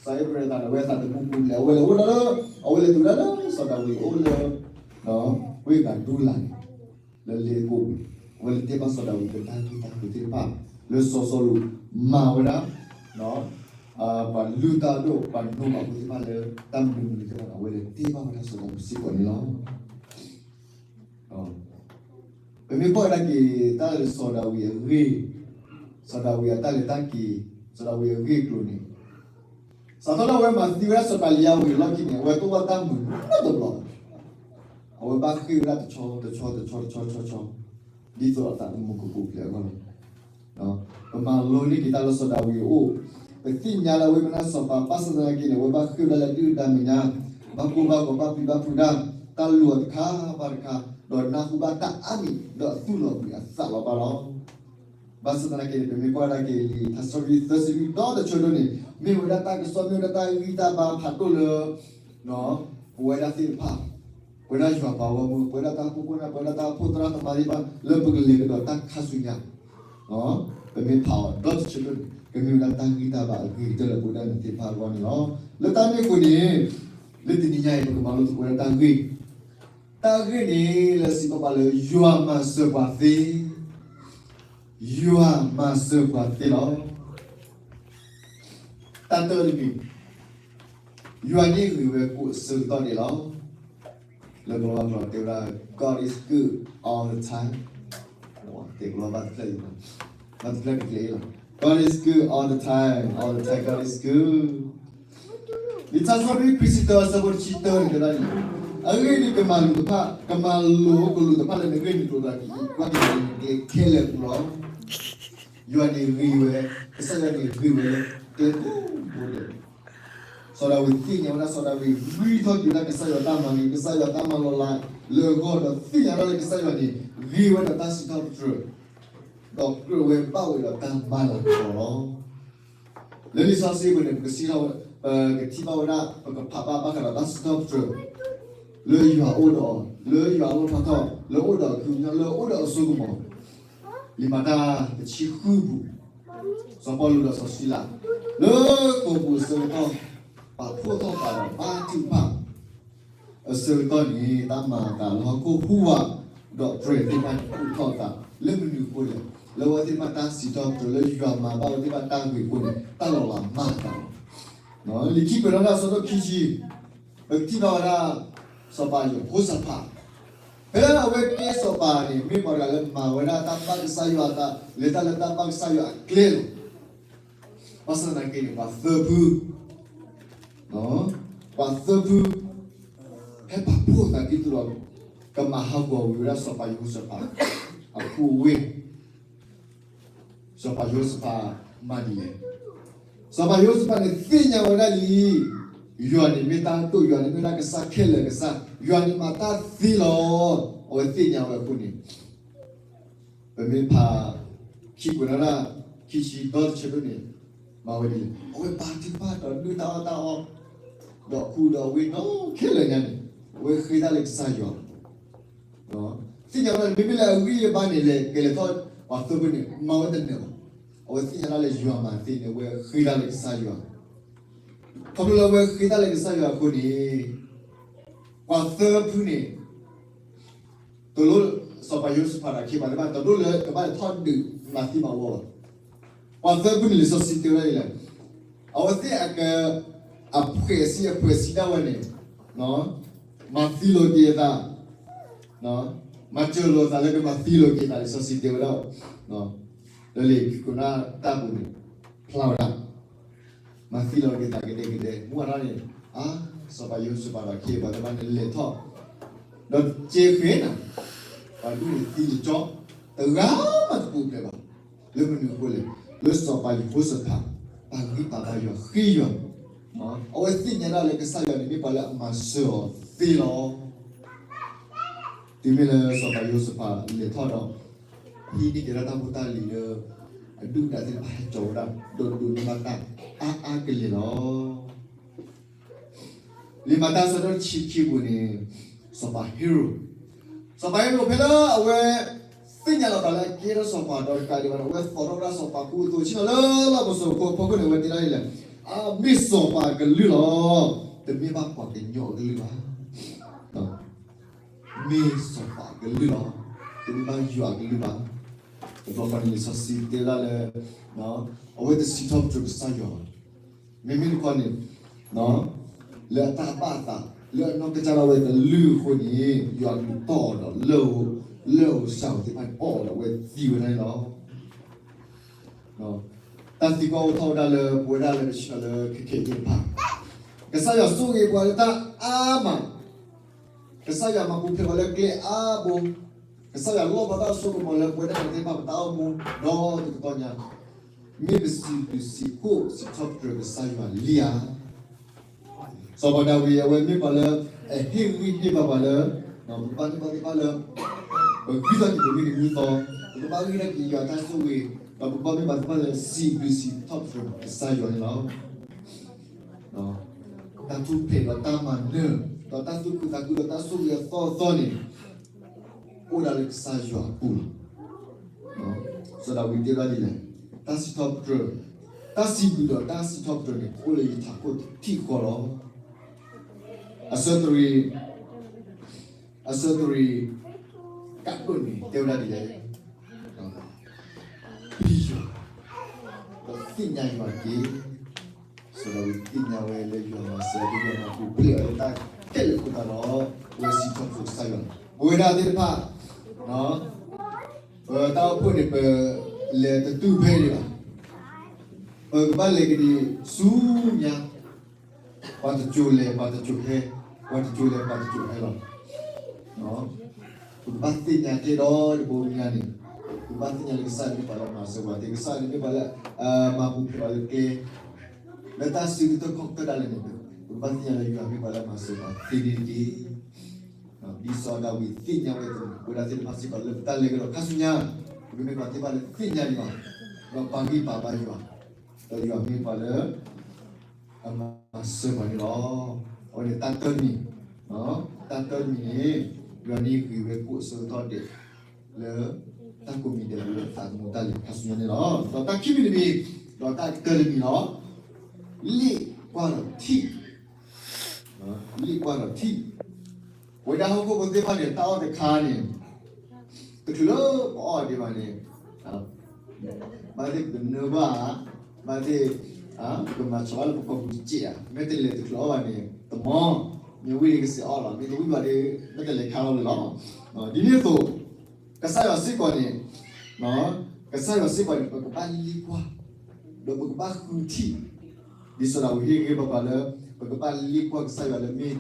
စီၤအ့းဘြံၤသးန့ၣ် အဝဲသးသမူပူၤလဲၣ်, အဝဲလဲၤအိၣ်ဒၣ်လၢ, အဝဲလဲၤတုၤဒၣ်လၢစီၤဒၤဝံးအအိၣ်လၢ ဝ့ၢ်ကၤဒူလးန့ၣ်, လၢလ့ကိပူၤ, အဝဲလဲၤတဲဘၣ်စီၤဒၤဝံးကဒါက့ၤတၢ်ဂ့ၢ်တၢ်ကျိၤသ့ၣ်တဖၣ် လၢစီၤစီလူးမၤဝဲဒၣ် ပှၤလုၢ်တၢ်ဒိၣ် ပှၤနိးဘၣ်အဖိသ့ၣ်တဖၣ်လၢ တၢ်မနုၤမနုၤသ့ၣ်တဖၣ်န့ၣ် အဝဲလဲၤတဲဘၣ်ဝဲဒၣ်စီၤဒၤဝံးစ့ၢ်ကီးန့ၣ်လီၤ. ပမ့ၢ်ကွၢ်ကဒါက့ၤတၢ်လၢစီၤဒၤဝံးအဂ့ၢ်, စီၤဒၤဝံးအတၢ်လဲၤတၢ်က့ၤ, စီၤဒၤဝံးအဂ့ၢ်အကျိၤန့ၣ်, စးထီၣ်လၢအဝဲမၤသံဝဲဒၣ်စီၤကၤလံယါဝံၤအလီၢ်ခံန့ၣ် အဝဲတအိၣ်ဘၣ်တၢ်မုာ်နီတဘျီဘၣ်. အဝဲဘၣ်ဃ့ၢ်ဝဲဒၣ်တဆီတဆီတဆီတဆီတဆီ, ဒ်သိးအသးသမူကပူၤဖျဲးအဂီၢ်လီၤ. ပမၤလိန့ၢ်က့ၤတၢ်လၢစီၤဒၤဝံးအအိၣ်, ပသ့ၣ်ညါလၢအဝဲမ့ၢ်ဒၣ်စီၤပၤ ဘၣ်ဆၣ်သနာ်က့န့ၣ် အဝဲဘၣ်ဃ့ၢ်ဝဲဒၣ်လၢအဒုၣ်အဒါမဲာ်ညါ, ဘၣ်ကိၢ်ဘၣ်ဂီၤ ဘၣ်ပျံၤဘၣ်ဖုးတၢ်, တၢ်လိၣ်အီၤတခါဘၣ်တခါ, ဒီးနၢ်ဟူဘၣ်တၢ်အါမံၤ ဒီးအသူၣ်လီၤဘှံးအသးလီၤဘၣ်လီၤ. ဘၣ်ဆၣ်သနာ်က့န့ၣ် ပမ့ၢ်ကွၢ်ဒၣ်က့ၤလံာ်ထါစံးထီၣ်ပတြၢၤသၢဆံလွံၢ်ဒီတဆၢဒိၣ်န့ၣ် မ့ၢ်ဝဲဒၣ်တၢ်ကစီၣ် မ့ၢ်ဝဲဒၣ်တၢ်ဂံၢ်တၢ်ဘါဖးဒိၣ်လၢ ပဝဲဒၣ်သ့ၣ်တဖၣ်, ပဝဲဒၣ်ယွၤပှၤဂီၢ်မုၢ်, ပဝဲဒၣ်တၢ်အိၣ်ဖှိၣ်ဖိ, ပဝဲဒၣ်တၢ်အိၣ်ဖှိၣ်သရၣ်သမါသ့ၣ်တဖၣ် လၢပကလဲၤကဒီးတၢ်ခါဆူညါ, ပမ့ၢ်ဖးအီၤဒီတဆၢဒိၣ်န့ၣ် ကမ့ၢ်ဝဲဒၣ်တၢ်ဂံၢ်တၢ်ဘါအဂ့ၤကတၢၢ်လၢပဝဲဒၣ်န့ၣ်သ့ၣ်တဖၣ်အဂီၢ်န့ၣ်လီၤ. လၢတၢ်န့ၣ်အဃိန့ၣ် လၢတနံၤညါအံၤ ပကမၤလိသကိးဝဲဒၣ်တၢ်ဂ့ၢ်, တၢ်ဂ့ၢ်န့ၣ်လၢစံးဘၣ်ပှၤလၢ ယွၤမၤစၢၤပှၤသ့, ယွၤမၤစၢၤပှၤသ့လီၤ. တၢ်တၢတမံၤ, ယွၤန့ၣ်ဂ့ၤဝဲကိးဆၢကတီၢ်ဒဲးလီၤ. လၢကလီၤဝါကျိာ်တဲဝဲဒၣ် God is good all the time, တဲကလီၤဘၣ်တဖျၢၣ်အံၤ, ဘၣ်တဖျၢၣ်တကျဲအံၤလီၤ. God is good all the time, all the time God is good. လံာ်ထါစံးထီၣ်ပတြၢၤ ခွံဆံတၢ အဆၢဖိတဆံတၢန့ၣ် တဲဒၣ်န့ၣ်, အဂ့ၢ်ဒ်အံၤ ကမၤလိာ်တဖၣ်, ကမၤလိာ်ကလူးတဖၣ်လၢနဂ့ၢ်နကျိၤသးက့ၤ ကွၢ်က့ၤလၢနကျဲခဲလၢာ်အပူၤလီၤ. ယွၤန့ၣ်ဂ့ၤဝဲ, ကစၢ်ယွၤန့ၣ်ဂ့ၤဝဲလၢကျဲကိးဘိဒဲး. စီၤဒၤဝံးသ့ၣ်ညါဝဲဒၣ် စီၤဒၤဝံးဂံၢ်ထီၣ်က့ၤဝဲဒၣ်ကစၢ်ယွၤတၢ်မၤဂ့ၤ, ကစၢ်ယွၤတၢ်မၤလီၤလးလၢအဂီၢ်ဒီး သ့ၣ်ညါဒၣ်လၢကစၢ်ယွၤန့ၣ် ဂ့ၤဝဲဒီးတၢ်စံးထီၣ်ပတြၢၤ, ဒီးကြၢးဝဲဘၣ်ဝဲဒီးတၢ်မၤလၤကပီၤလီၤ. လၢလံာ်စီဆှံပူၤန့ၣ် ပကစံးထီၣ်, ပကထံၣ်ဘၣ်ဝဲဒၣ် ပကဖးဘၣ်ဘၣ်ဃးဒီးတၢ်စံးထီၣ်ပတြၢၤ လၢယွၤအိၣ်ဒီး, လၢယွၤအလီၢ်ဖျါထီၣ်, လၢအိၣ်ဒီးအခ့အပှၤ, လၢအိၣ်ဒီးအစိကမီၤ, လံာ်မၤတၢ်တဆံဃုပူၤ, စီၤပီလူးဒီးစီၤစံလၤ လၢကီၢ်ပူၤအဆၢကတီၢ် ပာ်ဖှိၣ်ထီၣ်သးဒီးဘါထုကဖၣ် အဆၢကတီၢ်န့ၣ် တၢ်မၤအသးလၢဟီၣ်ခိၣ်ဟူးဝး, ဒီးပြၢၤသ့ၣ်တဖၣ်န့ၣ် ဖှိၣ်ထီၣ်သး လၢမနုၤအဃိလဲၣ်, လၢအဝဲသ့ၣ်တဖၣ်တၢ်စံးထီၣ်ပတြၢၤ လၢယွၤမၤဘၣ်အဝဲသ့ၣ်တဖၣ်တၢ်ဂ့ၤအဃိန့ၣ် တၢ်လီၤလးမၤအသးလီၤ. လံာ်ခံကွဲးနီၣ်တၢ်အဆၢဒိၣ်ခံဆံ, ပကထံၣ်ဘၣ်ဝဲဒၣ် စီၤပၤယဟိၤၡဖး, ဖဲလၢအဝဲကဲစီၤပၤန့ၣ် မ့ၢ်ပှၤတဂၤလၢမၤဝဲဒၣ်တၢ်ဘၣ်ကစၢ်ယွၤအသး, လဲၤတၢ်လၢတၢ်ဘၣ်ကစၢ်ယွၤအကျဲလီၤ. ဘၣ်ဆၣ်သနာ်က့န့ၣ် ပှၤသၢဖု, ပှၤသၢဖု ဟဲပာ်ဖှိၣ်သးဒ်သိးဒီး ကမၤဟးဂီၤဝံၤဝဲဒၣ်စီၤပၤယဟိၤၡဖး အခိၣ်အဝ့ၢ်, စီၤပၤယဟိၤၡဖးမၤဒ်လဲၣ်. စီၤပၤယဟိၤၡဖးန့ၣ်သ့ၣ်ညါဝဲဒၣ်လံ, ယွၤန့ၣ်မ့ၢ်တၢ်ဒိၣ်, ယွၤန့ၣ်မ့ၢ်ဒၣ်ကစၢ်ခဲလၢာ်ကစၢ်, ယွၤန့ၣ်မၤတၢ်သ့လီၤ. အဝဲသ့ၣ်ညါဝဲအဃိန့ၣ် ပမ့ၢ်ဖး ခံကွဲးနီၣ်တၢ် ခံဆံဒီတဆၢဒိၣ်န့ၣ် မၤဝဲဒ်လဲၣ်, အဝဲပာ်ထုကဖၣ်ဒီးဒုၣ်တၢ်အီၣ်တၢ်အီ, ဒီးခူဒီးဝ့ၢ်နီၢ်ခဲလၢာ်ညါန့ၣ် အဝဲဃ့တၢ်လၢကစၢ်ယွၤ, သ့ၣ်ညါဝဲဒၣ် မ့မ့ၢ်လၢအဂံၢ်အဘါန့ၣ် လဲၤကဲလဲၤထီၣ်ပှၤသၢဖုန့ၣ် မၤဝဲတနၢၤဘၣ်. အဝဲသ့ၣ်ညါတၢ်လၢယွၤမၤသ့န့ၣ် အဝဲဃ့တၢ်လၢကစၢ်ယွၤ, ခီဖျိလၢအဝဲဃ့တၢ်လၢကစၢ်ယွၤအဃိန့ၣ် ပှၤသၢဖုန့ၣ် တလိၣ်စီၤပၤယဟိၤၡဖးဒီးအခ့အပှၤသ့ၣ်တဖၣ် တလိၣ်လၢကဘၣ်လဲၤထီၣ်ဒုးမၤသံမၤဝီဘၣ်. ပှၤသၢဖုန့ၣ် လံာ်စီဆှံတဲဝဲဒၣ်ဒ်လဲၣ်, အဝဲသ့ၣ်အက အဖှဲးစံအဖှဲးစံဒၣ်ဝဲန့ၣ် မၤသံလီၤက့ၤအသး, မၤစၢၤလိာ်အသးလၢကမၤသံလီၤက့ၤအသး လံာ်စီဆှံတဲဝဲဒၣ်, လၢလံာ်ခံကွဲးနီၣ်တၢ်ပူၤန့ၣ် ဖျါဝဲဒၣ် မၤသံလီၤက့ၤသးကဒဲကဒဲ မုၢ်ဝါထီၣ်န့ၣ် အါ စီၤပၤယဟိၤၡဖးဒီးအခ့အပှၤသ့ၣ်တဖၣ်န့ၣ် လဲၤထီၣ် ဒီးစ့ဃဲၤနၤ ပှၤဒူၣ်န့ၣ်သံတကၠီ တဂၤမးတပူၤဖျဲးဘၣ်. လၢမနုၤအဃိလဲၣ်, လၢစီၤပၤယဟိၤၡဖး ပာ်ဂံၢ်ပာ်ဘါယွၤ ဃ့ယွၤ, အဝဲသ့ၣ်ညါဒၣ်လၢကစၢ်ယွၤန့ၣ်မ့ၢ်ပှၤလၢအမၤစၢၤအီၤသ့လီၤ. တုၤမ့ၢ်လၢစီၤပၤယဟိၤၡဖးလဲၤထီၣ်ဒီး ဟံးန့ၢ်က့ၤဒၣ်တၢ်ဖိတၢ်လံၤလၢ အဒုၣ်အဒါသ့ၣ်တဖၣ်ဟဲကၠီၤဝဲဒၣ် ဒီးဒိးန့ၢ်ဘၣ်တၢ်အါအါကလဲာ်လီၤ. လံာ်မၤတၢ်အဆၢဒိၣ်တဆံခံပူၤန့ၣ် စီၤပၤဟ့ရိာ်, စီၤပၤဟ့ရိာ်ဖဲလၢအဝဲ သ့ၣ်ညါလီၤသးလၢအကဲထီၣ်စီၤပၤဒီးတကးဒံးဘၣ်န့ၣ် အဝဲသိးထီၣ်ဝဲဒၣ်စီၤပၤခူအသိး ဆ့ၣ်နီၤလၢလီၢ်ပစိာ်ဖိအဖီခိၣ်န့ၣ် အဝဲတဲဒၣ်ဒ်လဲၣ်, မ့ၢ်စီၤပၤအကလုၢ်လီၤ. တမ့ၢ်ဘၣ်ပှၤကညီအကလုၢ်ဘၣ်. မ့ၢ်စီၤပၤအကလုၢ်လီၤ. တမ့ၢ်ဘၣ်ယွၤအကလုၢ်ဘၣ်. တဘျီဃီန့ၣ် လံာ်စီဆှံတဲဒၣ်လၢ အဝဲတစံးထီၣ်ပတြၢၤကစၢ်ယွၤဘၣ်. မ့မ့ၢ်တခီန့ၣ် လၢအတၢ်ဘၣ်အသး လၢအနီၢ်ကစၢ်ဒၣ်ဝဲကလုၢ်အဃိန့ၣ် ယွၤကလူးတီၢ်အီၤဒီး လၢၢ်ဧိၤစှၤဧိၤသ့ၣ်တဖၣ်န့ၣ် အီၣ်အီၤဒီးအဝဲသံဝဲဒၣ်န့ၣ်လီၤ. တၢ်သံကွၢ်အိၣ်ထီၣ်ဝဲဒၣ်လၢ ပဝဲဒၣ်လၢပဆ့ၣ်နီၤလၢခဲခဲအံၤသ့ၣ်တဖၣ်, ကစၢ်ယွၤဆိၣ်ဂ့ၤပှၤလၢတၢ်အါမး, ကစၢ်ယွၤမၤပူၤဖျဲးပှၤလၢကျဲအါဘိ, ကစၢ်ယွၤလီၣ်ဘၣ်တၢ်စိကမီၤလၢပဝဲဒၣ်သ့ၣ်တဖၣ်ပတၢ်အိၣ်မူ ဒီးတကတီၢ်ညါ, မ့ၢ်ပစံးဘျုးစံးဖှိၣ်စံးထီၣ်ပတြၢၤကစၢ်ယွၤလံဧါ. စီၤပၤဒၤဝံးအဝဲမ့ၢ်ပှၤလၢ အဟ့ၣ်ဂံၢ်ဟ့ၣ်ဘါပှၤလၢ ပကဘၣ်မ့ၢ်ပှၤသ့ၣ်တဖၣ်လၢ ပဂံၢ်ထီၣ်က့ၤပမုၢ်နံၤမုၢ်သီ, ပကဘၣ်ဂံၢ်ထီၣ်က့ၤယွၤတၢ်ဆိၣ်ဂ့ၤ, ဒီးပကဘၣ်မ့ၢ်ပှၤသ့ၣ်တဖၣ်လၢစံးဘျုးစံးထီၣ်ပတြၢၤကစၢ်ယွၤန့ၣ်လီၤ. တၢ်ထူၣ်ဖျဲးဒီးတၢ်မၤနၢၤ, ဒီးတၢ်သူၣ်ခုသးခုဒီးတၢ်ဆိၣ်ဂ့ၤအသီအသီန့ၣ် အိၣ်ဒၣ်လၢကစၢ်ယွၤအပူၤလီၤ. စီၤဒၤဝံးတဲဝဲဒၣ်ဒ်လဲၣ်, တၢ်စံးထီၣ်ပတြၢၤ, တၢ်စံးဘျုးဒီးတၢ်စံးထီၣ်ပတြၢၤန့ၣ် အိၣ်လၢယထးခိၣ်ထံးဃီလီၤ. အဆၢတရံး, အဆၢတရံး ကးဒိၣ်န့ၣ် တဲဝဲဒၣ်ဒ်လဲၣ်, ပျံၤယွၤ, ဒီးသ့ၣ်ညါယွၤတက့ၢ်. စီၤဒၤဝံးသ့ၣ်ညါဝဲလၢယွၤမၤစၢၤ ဒီးယွၤမၤပူၤဖျဲးအီၤလၢတၢ်ခဲလၢာ်အဃိသတးဒီး အဝဲစံးထီၣ်ပတြၢၤကစၢ်ယွၤန့ၣ်, ပဝဲဒၣ်သ့ၣ်တဖၣ် ပတၢ်အိၣ်ဖှိၣ်န့ၣ် ပလဲၤတတုၤဖဲန့ၣ်ဘၣ်. ပကဘၣ်လဲၤကဒံးဆူညါ, ပှၤတစိၤလဲၤ ပှၤတစိၤဟဲ, ပှၤတစိၤလဲၤပှၤတစိၤဟဲလီၤ. ပကဘၣ်သ့ၣ်ညါကဲဒီးတဘိညါန့ၣ်, ပကဘၣ်သ့ၣ်ညါလၢကစၢ်န့ၣ်မ့ၢ်ပှၤလၢမၤစၢၤပှၤသ့, ကစၢ်န့ၣ်မ့ၢ်ပှၤလၢ မၤပူၤဖျဲးအီၤလၢကျဲ, လၢတၢ်စုကတၢၢ်ခီၣ်ကတၢၢ်ဒၣ်လဲာ်န့ၣ်, ပကဘၣ်သ့ၣ်ညါလၢယွၤမ့ၢ်ပှၤလၢမၤစၢၤပှၤသ့န့ၣ်တက့ၢ်. ဒ်စီၤဒၤဝံးသ့ၣ်ညါဝဲအသိးန့ၣ်, ပဝဲဒၣ်သ့ၣ်တဖၣ်စ့ၢ်ကီးလၢပတၢ်လဲၤကဒီးခါဆူညါ, ပကမ့ၢ်ပှၤသ့ၣ်တဖၣ်လၢသ့ၣ်ညါယွၤ, ဒီးပာ်ဂံၢ်ပာ်ဘါယွၤ, ဒီးယွၤမ့ၢ်ပှၤလၢ အမၤစၢၤပှၤန့ၣ်လီၤ. အဝဲန့ၣ်တၢ်တၢတမံၤ, တၢ်တၢတမံၤန့ၣ်, ယွၤန့ၣ်ဂ့ၤဝဲကိးဆၢကတီၢ်ဒဲး လၢတၢ်ကိးမံၤဒဲးလၢသးသမူတၢ်လဲၤခါဆူညါန့ၣ်လီၤ. ဒီးတၢ်ခံမံၤတမံၤ, ဒီးတၢ်တၢတမံၤလီၤ. လ့ၣ်ကွၢ်ဒီးထံၣ်, လ့ၣ်ကွၢ်ဒီးထံၣ်, ပဝဲဒၣ်ဟီၣ်ခိၣ်ဖိသ့ၣ်တဖၣ်န့ၣ် တၢ်အီၣ်တခါန့ၣ် တချုးလၢပအီၣ်ဒံးဘၣ်န့ၣ်, ဘၣ်သ့ၣ်ပကနၢဘၣ်ဧါ, ဘၣ်သ့ၣ် ပကမၤဆီၣ်ဘၣ်လၢပကိာ်ပူၤတစဲးဧါ, မ့ၢ်တလဲၤတချုးအီၣ်ဘၣ်န့ၣ် တမီၤ, မ့ၢ်ဝံၣ်န့ၣ်ကစဲးအီၣ်လီၤ, မ့ၢ်တဝံၣ်ဘၣ်ဒီး မ့ၢ်တလဲၤခါလီၤလၢၤလီၤ. ဒ်န့ၣ်အသိး ကစၢ်ယွၤစ့ၢ်ကီးန့ၣ်, ကစၢ်ယွၤစ့ၢ်ကီးန့ၣ် ပကဘၣ်လ့ၣ်ကွၢ်, ဒီးပကဘၣ်ဃုထံၣ်, ဒ်စီၤဒၤဝံးဟ့ၣ်ဂံၢ်ဟ့ၣ်ဘါပှၤလၢ ပကဘၣ်လ့ၣ်ကွၢ်ကစၢ်ယွၤလၢမ့ၢ်တၢ်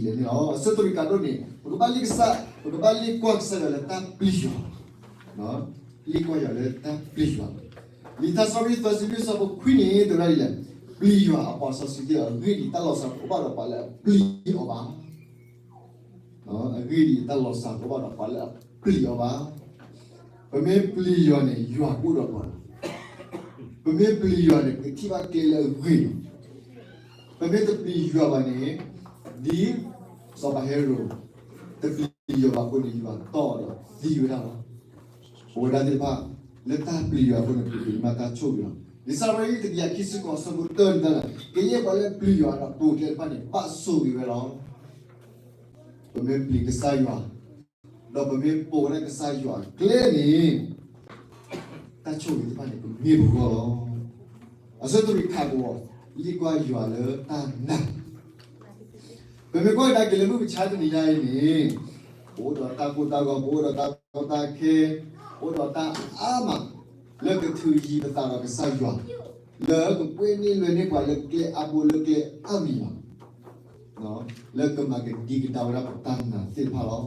ဒ်လဲၣ်န့ၣ်လီၤ. အဆၢတရံးကးဒိၣ်န့ၣ် ပကဘၣ်လ့ၣ်ကစၢ်, ပကဘၣ်လ့ၣ်ကွၢ်ကစၢ်ယွၤလၢတၢ်ပျံၤယွၤ, လ့ၣ်ကွၢ်ယွၤလၢတၢ်ပျံၤယွၤ. လံာ်ထါစီဆှံသၢဆံလွံၢ်ဆၢဖိခွံန့ၣ် တဲဝဲဒ်လဲၣ်, ပျံၤယွၤအပှၤစီဆှံသ့ၣ်ဧၢ, အဂ့ၢ်ဒ်အံၤ, တၢ်လီၤစှၤတအိၣ်ဘၣ်ဒီးပှၤလၢအပျံၤအီၤဘၣ်. အဂ့ၢ်ဒ်အံၤ, တၢ်လီၤစှၤတအိၣ်ဘၣ်ဒီးပှၤလၢအပျံၤအီၤဘၣ်. ပမ့ၢ်ပျံၤယွၤန့ၣ် ယွၤကအိၣ်ဒီးပှၤလီၤ. ပမ့ၢ်ပျံၤယွၤန့ၣ် ပကထံၣ်ဘၣ်ကျဲလၢအဂ့ၤလီၤ. ပမ့ၢ်တပျံၤယွၤဘၣ်န့ၣ်, ဒ်စီၤပၤဟ့ရိး တပျံၤယွၤဘၣ်အဃိန့ၣ် ယွၤတီၢ်အီၤဒီးသံဝဲဒၣ်လီၤ. ပဝဲဒၣ်သ့ၣ်တဖၣ် လၢတၢ်ပျံၤယွၤအဃိန့ၣ် ပကမၤတၢ်ဆိၣ်ဂ့ၤလီၤ. လံာ်စရ့လးတကယၤခံဆံဃိး အဆၢဖိတၢန့ၣ်, ကယဲၢ်ပှၤလၢပျံၤယွၤဒီးပိာ်ကျဲတဖၣ်န့ၣ် ဘၣ်ဆိၣ်ဂ့ၤဝဲလီၤ. ပမ့ၢ်ပျံၤကစၢ်ယွၤ, ဒီးပမ့ၢ်ပိာ်ဝဲဒၣ်ကစၢ်ယွၤအကျဲန့ၣ်, တၢ်ဆိၣ်ဂ့ၤသ့ၣ်တဖၣ်န့ၣ် ကမ့ၢ်ပဂီၢ်လီၤ. အဆၢတရံးကးဘိး, လ့ၣ်ကွၢ်ယွၤလၢတၢ်နာ်. ပမ့ၢ်ကွၢ်ကဒါက့ၤလၢမုၢ်မဆါတနံၤညါအံၤန့ၣ်, ပအိၣ်ဒီးတၢ်ကိၢ်တၢ်ဂီၤ, ပအိၣ်ဒီးတၢ်ကီတၢ်ခဲ, ပအိၣ်ဒီးတၢ်အါမး လၢကထုးယံၤပသးဒီးကစၢ်ယွၤ, လၢကကွဲန့ၢ်လွဲန့ၢ်ပှၤလၢကျဲအါဘိလၢကျဲအါမံၤလီၤ. လၢကမၤကဒံကဒါဝဲဒၣ်ပတၢ်နာ်သ့ၣ်တဖၣ်လီၤ. လံာ်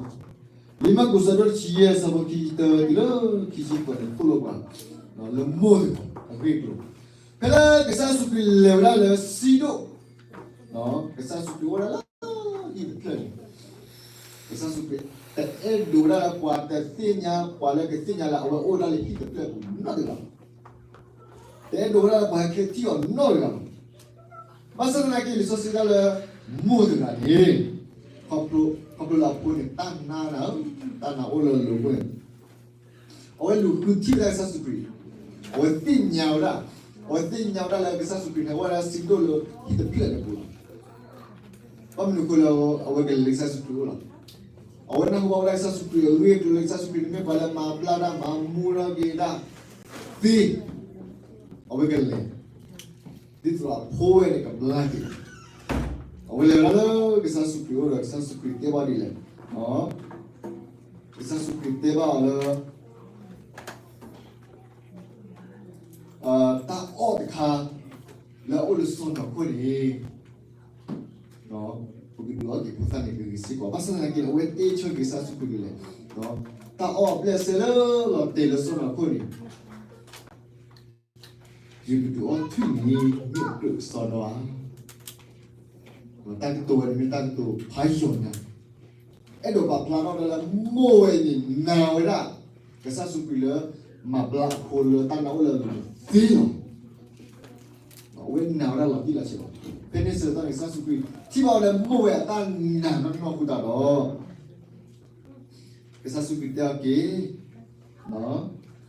မၢကူးအဆၢဒိၣ်တဆံယဲၢ် အဆၢဖိခံဆံတၢတုၤလၢခံဆံဃိးန့ၣ် သိၣ်လိပှၤ လၢမိၢ်တဂၤအဂ့ၢ်အကျိၤ, ဖဲလၢကစၢ်ယ့ၣ်ၡူးခရံာ်လဲၤဝဲဒၣ်လၢစံဒိၣ်, ကစၢ်ယ့ၣ်ၡူးခရံာ်အိၣ်ဝဲဒၣ်လၢဟံၣ်တဖျၢၣ်န့ၣ်, ကစၢ်ယ့ၣ်ၡူးခရံာ် တအဲၣ်ဒိးဝဲဒၣ်လၢပှၤတသ့ၣ်ညါ, ပှၤလၢကသ့ၣ်ညါလၢအဝဲအိၣ်ဝဲဒၣ်လၢဟံၣ်တဖျၢၣ်ပူၤနီတဂၤဘၣ်. တအဲၣ်ဒိးဝဲဒၣ်လၢပှၤဟဲက့ၤထံၣ်အီၤနီတဂၤဘၣ်. ဘၣ်ဆၣ်သနာ်က့ လံာ်စီဆှံတဲလၢ မိၢ်တဂၤန့ၣ်, ခီဖျိလၢအဖိန့ၣ် တၢ်နါနၤ, တၢ်နာ်အိၣ်လၢအလိၤအဃိန့ၣ်, အဝဲလူၤဃုထံၣ်ဝဲဒၣ်ကစၢ်ယ့ၣ်ၡူးခရံာ်, အဝဲသ့ၣ်ညါဝဲဒၣ် အဝဲသ့ၣ်ညါဝဲဒၣ်လၢကစၢ်ယ့ၣ်ၡူးခရံာ်န့ၣ် အိၣ်ဝဲဒၣ်စံးဒိၣ်လၢဟံၣ်တဖျၢၣ်န့ၣ်အပူၤလီၤ. ဘၣ်မနုၤအဃိလၢအဝဲကလဲၤလၢကစၢ်ယ့ၣ်ၡူးခရံာ်အအိၣ်လီၤ. အဝဲနၢ်ဟူဘၣ်ဝဲဒၣ်ကစၢ်ယ့ၣ်ၡူးခရံာ်အဂ့ၢ်အကျိၤလၢကစၢ်ယ့ၣ်ၡူးခရံာ်န့ၣ်မ့ၢ်ပှၤလၢမၤဘျါတၢ်မၤမူထီၣ်က့ၤတၢ်သ့, အဝဲကလဲၤ ဒ်သိးအဖိဝဲန့ၣ်ကဘျါက့ၤ, အဝဲလဲၤဝဲဒၣ်လၢကစၢ်ယ့ၣ်ၡူးခရံာ်အအိၣ်ဒီး ကစၢ်ယ့ၣ်ၡူးခရံာ်တဲဘၣ်ဒ်လဲၣ်, ကစၢ်ယ့ၣ်ၡူးခရံာ်တဲဘၣ်အီၤလၢ တၢ်အီၣ်တခါ လၢအအိၣ်လၢစီၤနီၤခိၣ်န့ၣ် ပကဒုးအီၣ်က့ၤဖိသၣ်န့ၣ် ကဂ့ၤစ့ၢ်ကီး, ဘၣ်ဆၣ်သနာ်က့န့ၣ် အဝဲတဲဆၢက့ၤကစၢ်ယ့ၣ်ၡူးခရံာ်ဒ်လဲၣ်, တၢ်အီၣ်အဘျဲၣ်စဲလၢလီၤတဲာ်လၢစီၤနီၤခိၣ်န့ၣ် ယကဒုးအီၣ်ထွံၣ်န့ၣ် မ့ၢ်အကြၢးကစီဒီဧါ. တၢ်ကတိၤဝဲန့ၣ်မ့ၢ်တၢ်ကတိၤဖးယိာ်ညါ, အဲၣ်ဒိးပာ်ဖျါထီၣ်ဒၣ်လၢမိၢ်ဝဲအံၤန့ၣ် နာ်ဝဲဒၣ် ကစၢ်ယ့ၣ်ၡူးခရံာ်လၢ မၤဘျါအဖိလၢတၢ်နာ်အိၣ်လၢအလိၤန့ၣ်သ့လီၤ. အဝဲနာ်ဝဲဒၣ်လီၤတံၢ်လီၤဆဲးလီၤ. ဖဲန့ၣ်ဆၢကတီၢ်န့ၣ် ကစၢ်ယ့ၣ်ၡူးခရံာ် ထံၣ်ဘၣ်ဝဲလၢမိၢ်ဝဲအတၢ်နာ်နီၢ်နီၢ်အဃိသတးဒီး ကစၢ်ယ့ၣ်ၡူးခရံာ်တဲအီၤက့ၤ,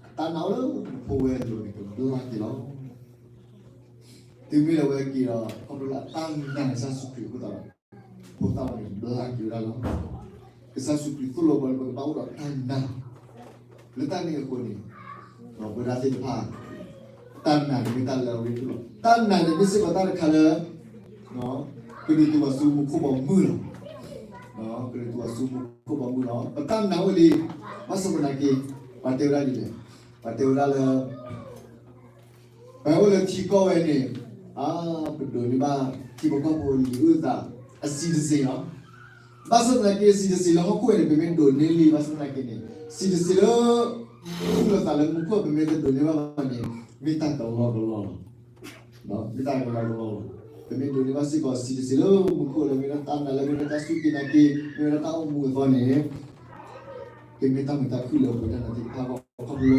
တၢ်နာ်အိၣ်လၢနဖိဝဲအလိၤန့ၣ် ကဘျါက့ၤလီၤ. တုၤမ့ၢ်လၢအဝဲက့ၤဒီး ခီဖျိလၢအတၢ်နာ်ကစၢ်ယ့ၣ်ၡူးခရံာ်အဃိသတးဒီး ဖိသၣ်ဝဲန့ၣ်ဘျါက့ၤဝဲဒၣ်လီၤ. ကစၢ်ယ့ၣ်ၡူးခရံာ်သိၣ်လိပှၤလၢပကဘၣ်အိၣ်ဒီးတၢ်နာ်, လၢတၢ်န့ၣ်အဃိန့ၣ် ပဝဲဒၣ်သ့ၣ်တဖၣ် တၢ်နာ်န့ၣ်မ့ၢ်တၢ်လၢအရ့ဒိၣ်လီၤ. တၢ်နာ်န့ၣ်မ့ၢ်စ့ၢ်ကီးတၢ်တခါလၢ ကဒုးတုၤဘၣ်ဆူမူခိၣ်ဘီမုၢ်လီၤ. ကဒုးတုၤဘၣ်ဆူမူခိၣ်ဘီမုၢ်လီၤ. ပတၢ်နာ်အိၣ်လံ, ဘၣ်ဆၣ်သနာ်က့ ပှၤတဲဝဲဒၣ်ဒ်လဲၣ်, ပှၤတဲဝဲဒၣ်လၢ ပအိၣ်လၢထံကီၢ်ဝဲန့ၣ် အါ ပဒိးန့ၢ်ဘၣ်ထံဖိကီၢ်ဖိလံာ်အုၣ်သး အဆံးတစ့လီၤ. ဘၣ်ဆၣ်သနာ်က့ အဆံးတစ့လၢဟီၣ်ခိၣ်ဝဲန့ၣ် ပမ့ၢ်ဒိးန့ၢ်လံ, ဘၣ်ဆၣ်သနာ်က့န့ၣ် ဆံးတစ့လၢ သူၣ်လီၤသးလၢမူခိၣ် ပမ့ၢ်တဒိးန့ၢ်ဘၣ်ဘၣ်န့ၣ် မ့ၢ်တၢ်ကလီကလီလီၤ. မ့ၢ်တၢ်ကလီကလီလီၤ. ပမ့ၢ်ဒိးန့ၢ်ဘၣ်စ့ၢ်ကီးဆံးတစ့လၢမူခိၣ်လၢ မ့ၢ်ဝဲဒၣ်တၢ်နာ်လၢ မ့ၢ်ဝဲဒၣ်တၢ်စူၢ်က့ၤနာ်က့ၤ မ့ၢ်ဝဲဒၣ်တၢ်အိၣ်မူအသီန့ၣ် ကမ့ၢ်တၢ်မုာ်တၢ်ခုၣ်လၢပဝဲဒၣ်သ့ၣ်တဖၣ်အဂီၢ် ခီဖျိလၢတၢ်နာ်အဃိလီၤ.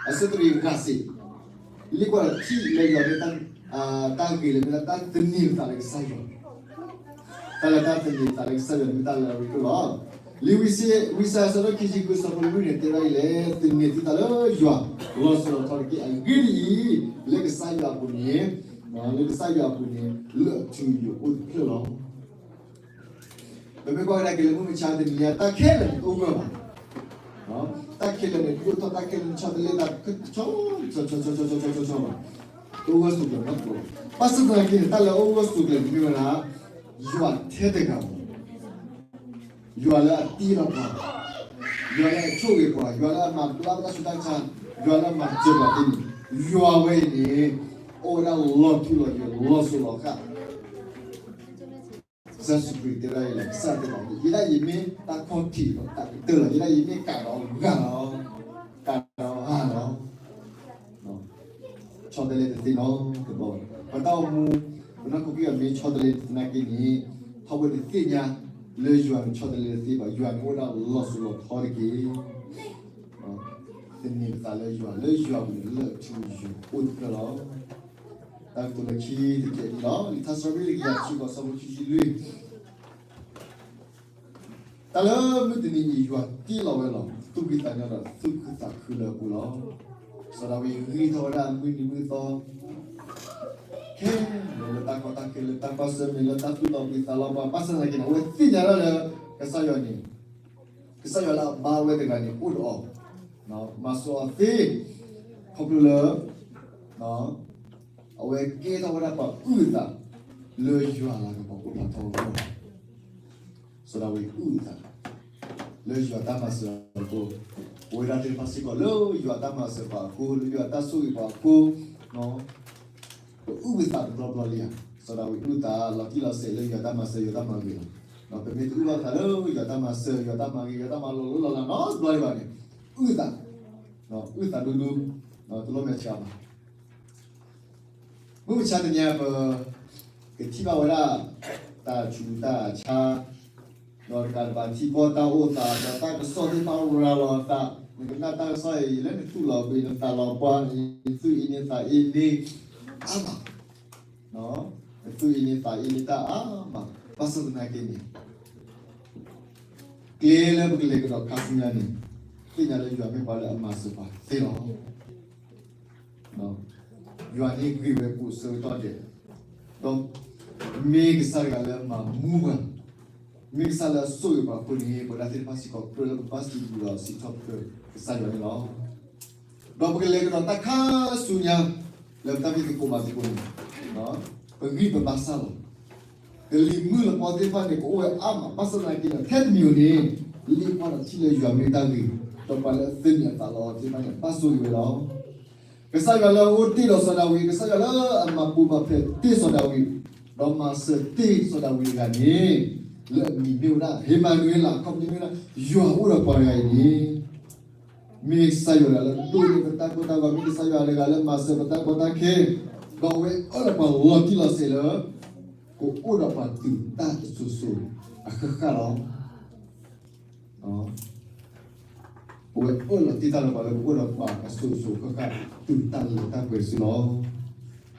အဆၢတဂ့ၤဂၤစ့ၢ်, လံာ်ကွၢ်လၢထံၣ်လၢယွၤမ့ၢ် တၢ်ဂ့ၤလၢမ့ၢ်ဒၣ်တၢ်သန့ၤသးလၢကစၢ်ယွၤ, တၢ်လၢတၢ်သန့ၤသးလၢကစၢ်ယွၤန့ၣ်မ့ၢ်တၢ်လၢအရ့ဒိၣ်လီၤ. လံာ်ဝံယၡါယၤအဆၢဒိၣ်ခံဆံဃု အဆၢဖိလွံၢ်န့ၣ် တဲဝဲဒ်လဲၣ်, သန့ၤသုသးလၢယွၤ လီၤစိၤလီၤထီတက့ၢ်. အဂ့ၢ်ဒ်အံၤ, လၢကစၢ်ယွၤအပူၤန့ၣ်, လၢကစၢ်ယွၤအပူၤန့ၣ် လၢအထူယိာ်အိၣ်တဖျၢၣ်လီၤ. ပမ့ၢ်ကွၢ်ကဒါက့ၤလၢမုၢ်မဆါတနံၤညါ တၢ်ခဲလၢာ်န့ၣ်တအိၣ်ဂၢၢ်ဘၣ်. တၢ်ခဲလၢာ်န့ၣ် ဒိၣ်ထီၣ်တၢ်ခဲလၢာ်န့ၣ် ဆီတလဲသး ဆီဆီဆီဆီဆီဆီဆီဆီဘၣ်. တအိၣ်ဂၢၢ်ဆိးကျၢၤနီတဘျီဘၣ်. ဘၣ်ဆၣ်သနာ်က့န့ၣ် တၢ်လၢအအိၣ်ဂၢၢ်ဆိးကျၢၤန့ၣ်မ့ၢ်ဝဲဒၣ် ယွၤထဲတဂၤဧိၤ, ယွၤလၢအတ့လီၤပှၤ, ယွၤလၢအဆိၣ်ဂ့ၤပှၤ, ယွၤလၢအမၤဘျါပတၢ်ဆူးတၢ်ဆါ, ယွၤလၢအမၤစၢၤပှၤသ့န့ၣ်, ယွၤဝဲအံၤန့ၣ် အိၣ်ဝဲဒၣ်လီၤထူလီၤယိာ် လီၤစိၤလီၤဃၣ်. ကစၢ်ယ့ၣ်ၡူးခရံာ်တဲဝဲဒၣ်အံၤလီၤ, ကစၢ်တဲဝဲဒၣ် ယဲဒၣ်ယမ့ၢ်တၢ်ခီၣ်ထံးလီၤ, တၢ်ကတၢၢ်လီၤ, ယဲဒၣ်ယမ့ၢ်ကးဒီးဂၤလီၤ, ကးဒီးဂၤလီၤ. ဆီတလဲတသ့နီတဘျီဘၣ်. ပတၢ်အိၣ်မူ ပနီၢ်ခိက့ၢ်ဂၤမ့ၢ်ဆီတလဲတသ့သနာ်က့န့ၣ်, ထီဘိန့ၣ်သ့ၣ်ညါလၢယွၤန့ၣ်ဆီတလဲတသ့ဘၣ်, ယွၤန့ၣ်အိၣ်ဝဲဒၣ်လီၤစိၤလီၤထီတက့ၢ်. သန့ၤပသးလၢယွၤ, လၢယွၤပူၤန့ၣ်လၢအထူယိာ်အိၣ်တဖျၢၣ်လီၤ. တၢ်ကတိၤလၢခံတကဲးန့ၣ်လီၤ. လံာ်ထါစံးထီၣ်ပတြၢၤတကယၤတဆံဃိး အဆၢဖိခံဆံလွံၢ်, တၢ်လၢမုၢ်တနံၤအံၤ ယွၤတ့လီၤဝဲလီၤ. သူၣ်ဖှံသးညီဒီးသူၣ်ခုသးခုလၢအပူၤလီၤ. စီၤဒၤဝံးဂံၢ်ထီၣ်ဝဲဒၣ်မုၢ်နံၤမုၢ်သီ ခဲလၢာ်လၢတၢ်ကီတၢ်ခဲ လၢတၢ်ကွၢ်ဆၢၣ်မဲာ် လၢတၢ်သူၣ်လီၤဘှံးသးလီၤဘှါ, ဘၣ်ဆၣ်သနာ်က့န့ၣ် အဝဲသ့ၣ်ညါဒၣ်လၢ ကစၢ်ယွၤန့ၣ် ကစၢ်ယွၤလၢအဘါဝဲတဂၤန့ၣ် အိၣ်ဒီးအီၤ, မၤစၢၤအီၤသ့, ခီဖျိလၢ အဝဲကဲထီၣ်ဝဲဒၣ်ပှၤအုၣ်အသး လၢယွၤအလၤကပီၤအိၣ်ဖျါထီၣ်အဂီၢ်. စီၤဒၤဝံးအုၣ်အသး လၢယွၤတၢ်မၤစၢၤအဃိ, ပဝဲဒၣ်သ့ၣ်တဖၣ်စ့ၢ်ကီး လၢယွၤတၢ်မၤစၢၤပှၤအဃိ, လၢယွၤတၢ်ဆိၣ်ဂ့ၤပှၤအဃိ, ပအုၣ်ပသးတဘျီဘျီလံဧါ. စီၤဒၤဝံးအုၣ်သးလီၤတံၢ်လီၤဆဲးလၢယွၤတၢ်မၤစၢၤ ယွၤတၢ်မၤဂ့ၤလီၤ. ပမ့ၢ်တအုၣ်ဘၣ်ပသးလၢယွၤတၢ်မၤစၢၤ ယွၤတၢ်မၤဂ့ၤ ယွၤတၢ်မၤလီၤလီၤလီၤလီၤနီတဘျီဘၣ်န့ၣ်, အုၣ်သး, အုၣ်သးဒူဒူ, တလိၣ်မဲာ်ဆှးဘၣ်. မုၢ်မဆါတနံၤအံၤ ပကထံၣ်ဘၣ်ဝဲဒၣ် တၢ်ဆူးတၢ်ဆါ, ဒီးတကးဒံးဘၣ်ထံကီၢ်တၢ်အိၣ်သး ဒီးတၢ်ကစီၣ်သ့ၣ်တဖၣ်ရၤလီၤအသး, နကနၣ်တၢ်ကစီၣ်အံၤ လၢနသူၣ်လီၤဘှံး နသးလီၤဘှါ နသူၣ်အ့န့သးအ့န့ အါမး, နသူၣ်အ့န့သးအ့န့တၢ်အါမး, ဘၣ်ဆၣ်သနာ်က့န့ၣ် ကျဲလၢပကလဲၤကဒီးခါဆူညါန့ၣ် သ့ၣ်ညါလၢယွၤမ့ၢ်ပှၤလၢအမၤစၢၤပှၤသ့လီၤ. ယွၤန့ၣ်ဂ့ၤဝဲကိးဆၢကတီၢ်ဒဲး, ဒီးမ့ၢ်ကစၢ်တဂၤလၢမၤမူပှၤ, မ့ၢ်ကစၢ်လၢအဆိၣ်ဂ့ၤပှၤအဃိန့ၣ် ပဝဲဒၣ်သ့ၣ်တဖၣ်စ့ၢ်ကီးကြၢးလၢပဘၣ်စံးဘျုးဒီးစံးထီၣ်ပတြၢၤကစၢ်ယွၤန့ၣ်လီၤ. ဒီးပကလဲၤကဒီးတၢ်ခါဆူညါ လၢပတၢ်ဖံးသကိးမၤသကိးန့ၣ်, ပဂံၢ်ပဘါစၢ်လီၤ. ကလံၤမုၢ်လပီသ့ၣ်တဖၣ်န့ၣ် ကအိၣ်ဝဲအါမး ဘၣ်ဆၣ်သနာ်က့ဒီး ထဲတမံၤဧိၤန့ၣ် လ့ၣ်ကွၢ်ဒီးထံၣ်လၢယွၤမ့ၢ်တၢ်ဂ့ၤ, ဒီးပှၤလၢအသန့ၤအသးလီသ့ၣ်တဖၣ်န့ၣ် ဘၣ်ဆိၣ်ဂ့ၤဝဲလီၤ. ကစၢ်ယွၤလၢအအိၣ်တ့ၢ်ဒီးစီၤဒၤဝံး, ကစၢ်ယွၤလၢအမၤပူၤမၤဖျဲးတ့ၢ်စီၤဒၤဝံး, ဒီးမၤစၢၤတ့ၢ်စီၤဒၤဝံးတဂၤန့ၣ်, လၢအမံၤမ့ၢ်ဝဲဒၣ် ဧ့မၤနူၤအ့လး, အခီပညီမ့ၢ်ဝဲဒၣ် ယွၤအိၣ်ဒီးပှၤတဂၤအံၤန့ၣ် မ့ၢ်ကစၢ်ယွၤတဂၤလၢဒိးန့ၢ်ပတၢ်ကိၢ်တၢ်ဂီၤ, မ့ၢ်ကစၢ်ယွၤတဂၤလၢမၤစၢၤပတၢ်ကီတၢ်ခဲ, ဒီးအဝဲအၢၣ်လီၤပှၤလီၤတံၢ်လီၤဆဲးလၢ ကအိၣ်ဒီးပှၤတုၤတၢ်အစိၤစိၤအဃၣ်ဃၣ်လီၤ. အဝဲအၢၣ်လီၤတ့ၢ်တၢ်လၢပှၤလၢကအိၣ်ဒီးပှၤအစိၤစိၤအဃၣ်ဃၣ် တုၤတၢ်လၢတၢ်ပှဲၤစုလီၤ.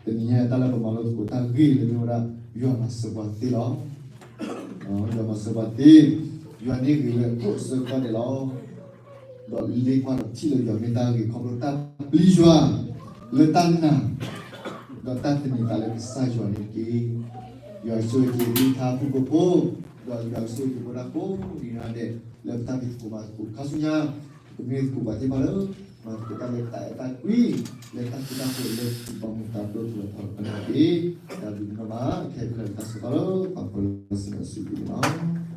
တနံၤညါတၢ်လၢပမၤလိသကိးတၢ်ဂ့ၢ်လၢမ့ၢ်ဝဲဒၣ် ယွၤမၤစၢၤပှၤသ့လီၤ. ယွၤမၤစၢၤပှၤသ့, ယွၤန့ၣ်ဂ့ၤဝဲကိးဆၢကတီၢ်ဒဲးလီၤ. ဒီးလ့ၣ်ကွၢ်ဒီးထံၣ်လၢယွၤမ့ၢ်တၢ်ဂ့ၤ ခီဖျိတၢ်ပျံၤယွၤ လၢတၢ်နာ် ဒီးတၢ်သန့ၤသးလၢကစၢ်ယွၤန့ၣ်တက့ၢ်. ယွၤဆိၣ်ဂ့ၤက့ၤသ့ၣ်တဖၣ်အဖုၣ်ဖိဖိ, ဒီးယွၤဆိၣ်ဂ့ၤက့ၤပဝဲဒၣ်ကိးဂၤဒဲး လၢပတၢ်ဖံးသကိးမၤသကိးခါဆူညါ, ပမ့ၢ်သကိးပှၤသ့ၣ်တဖၣ်လၢ မၤသကိးတၢ်လၢတၢ်အဲၣ်တၢ်ကွံ လၢတၢ်ဃူတၢ်ဖိးလၢထံဘီမုၢ်သးဒိၣ်ထီၣ်လီၤထီၣ်လီၤပနၢ်တက့ၢ်. တၢ်ဘျုးနီၢ်မး ခဲအံၤပလၢတၢ်ဆၢကတီၢ်လၢပှၤဖိလၢစံးလီၤစံးဘျုးန့ၣ်လီၤ.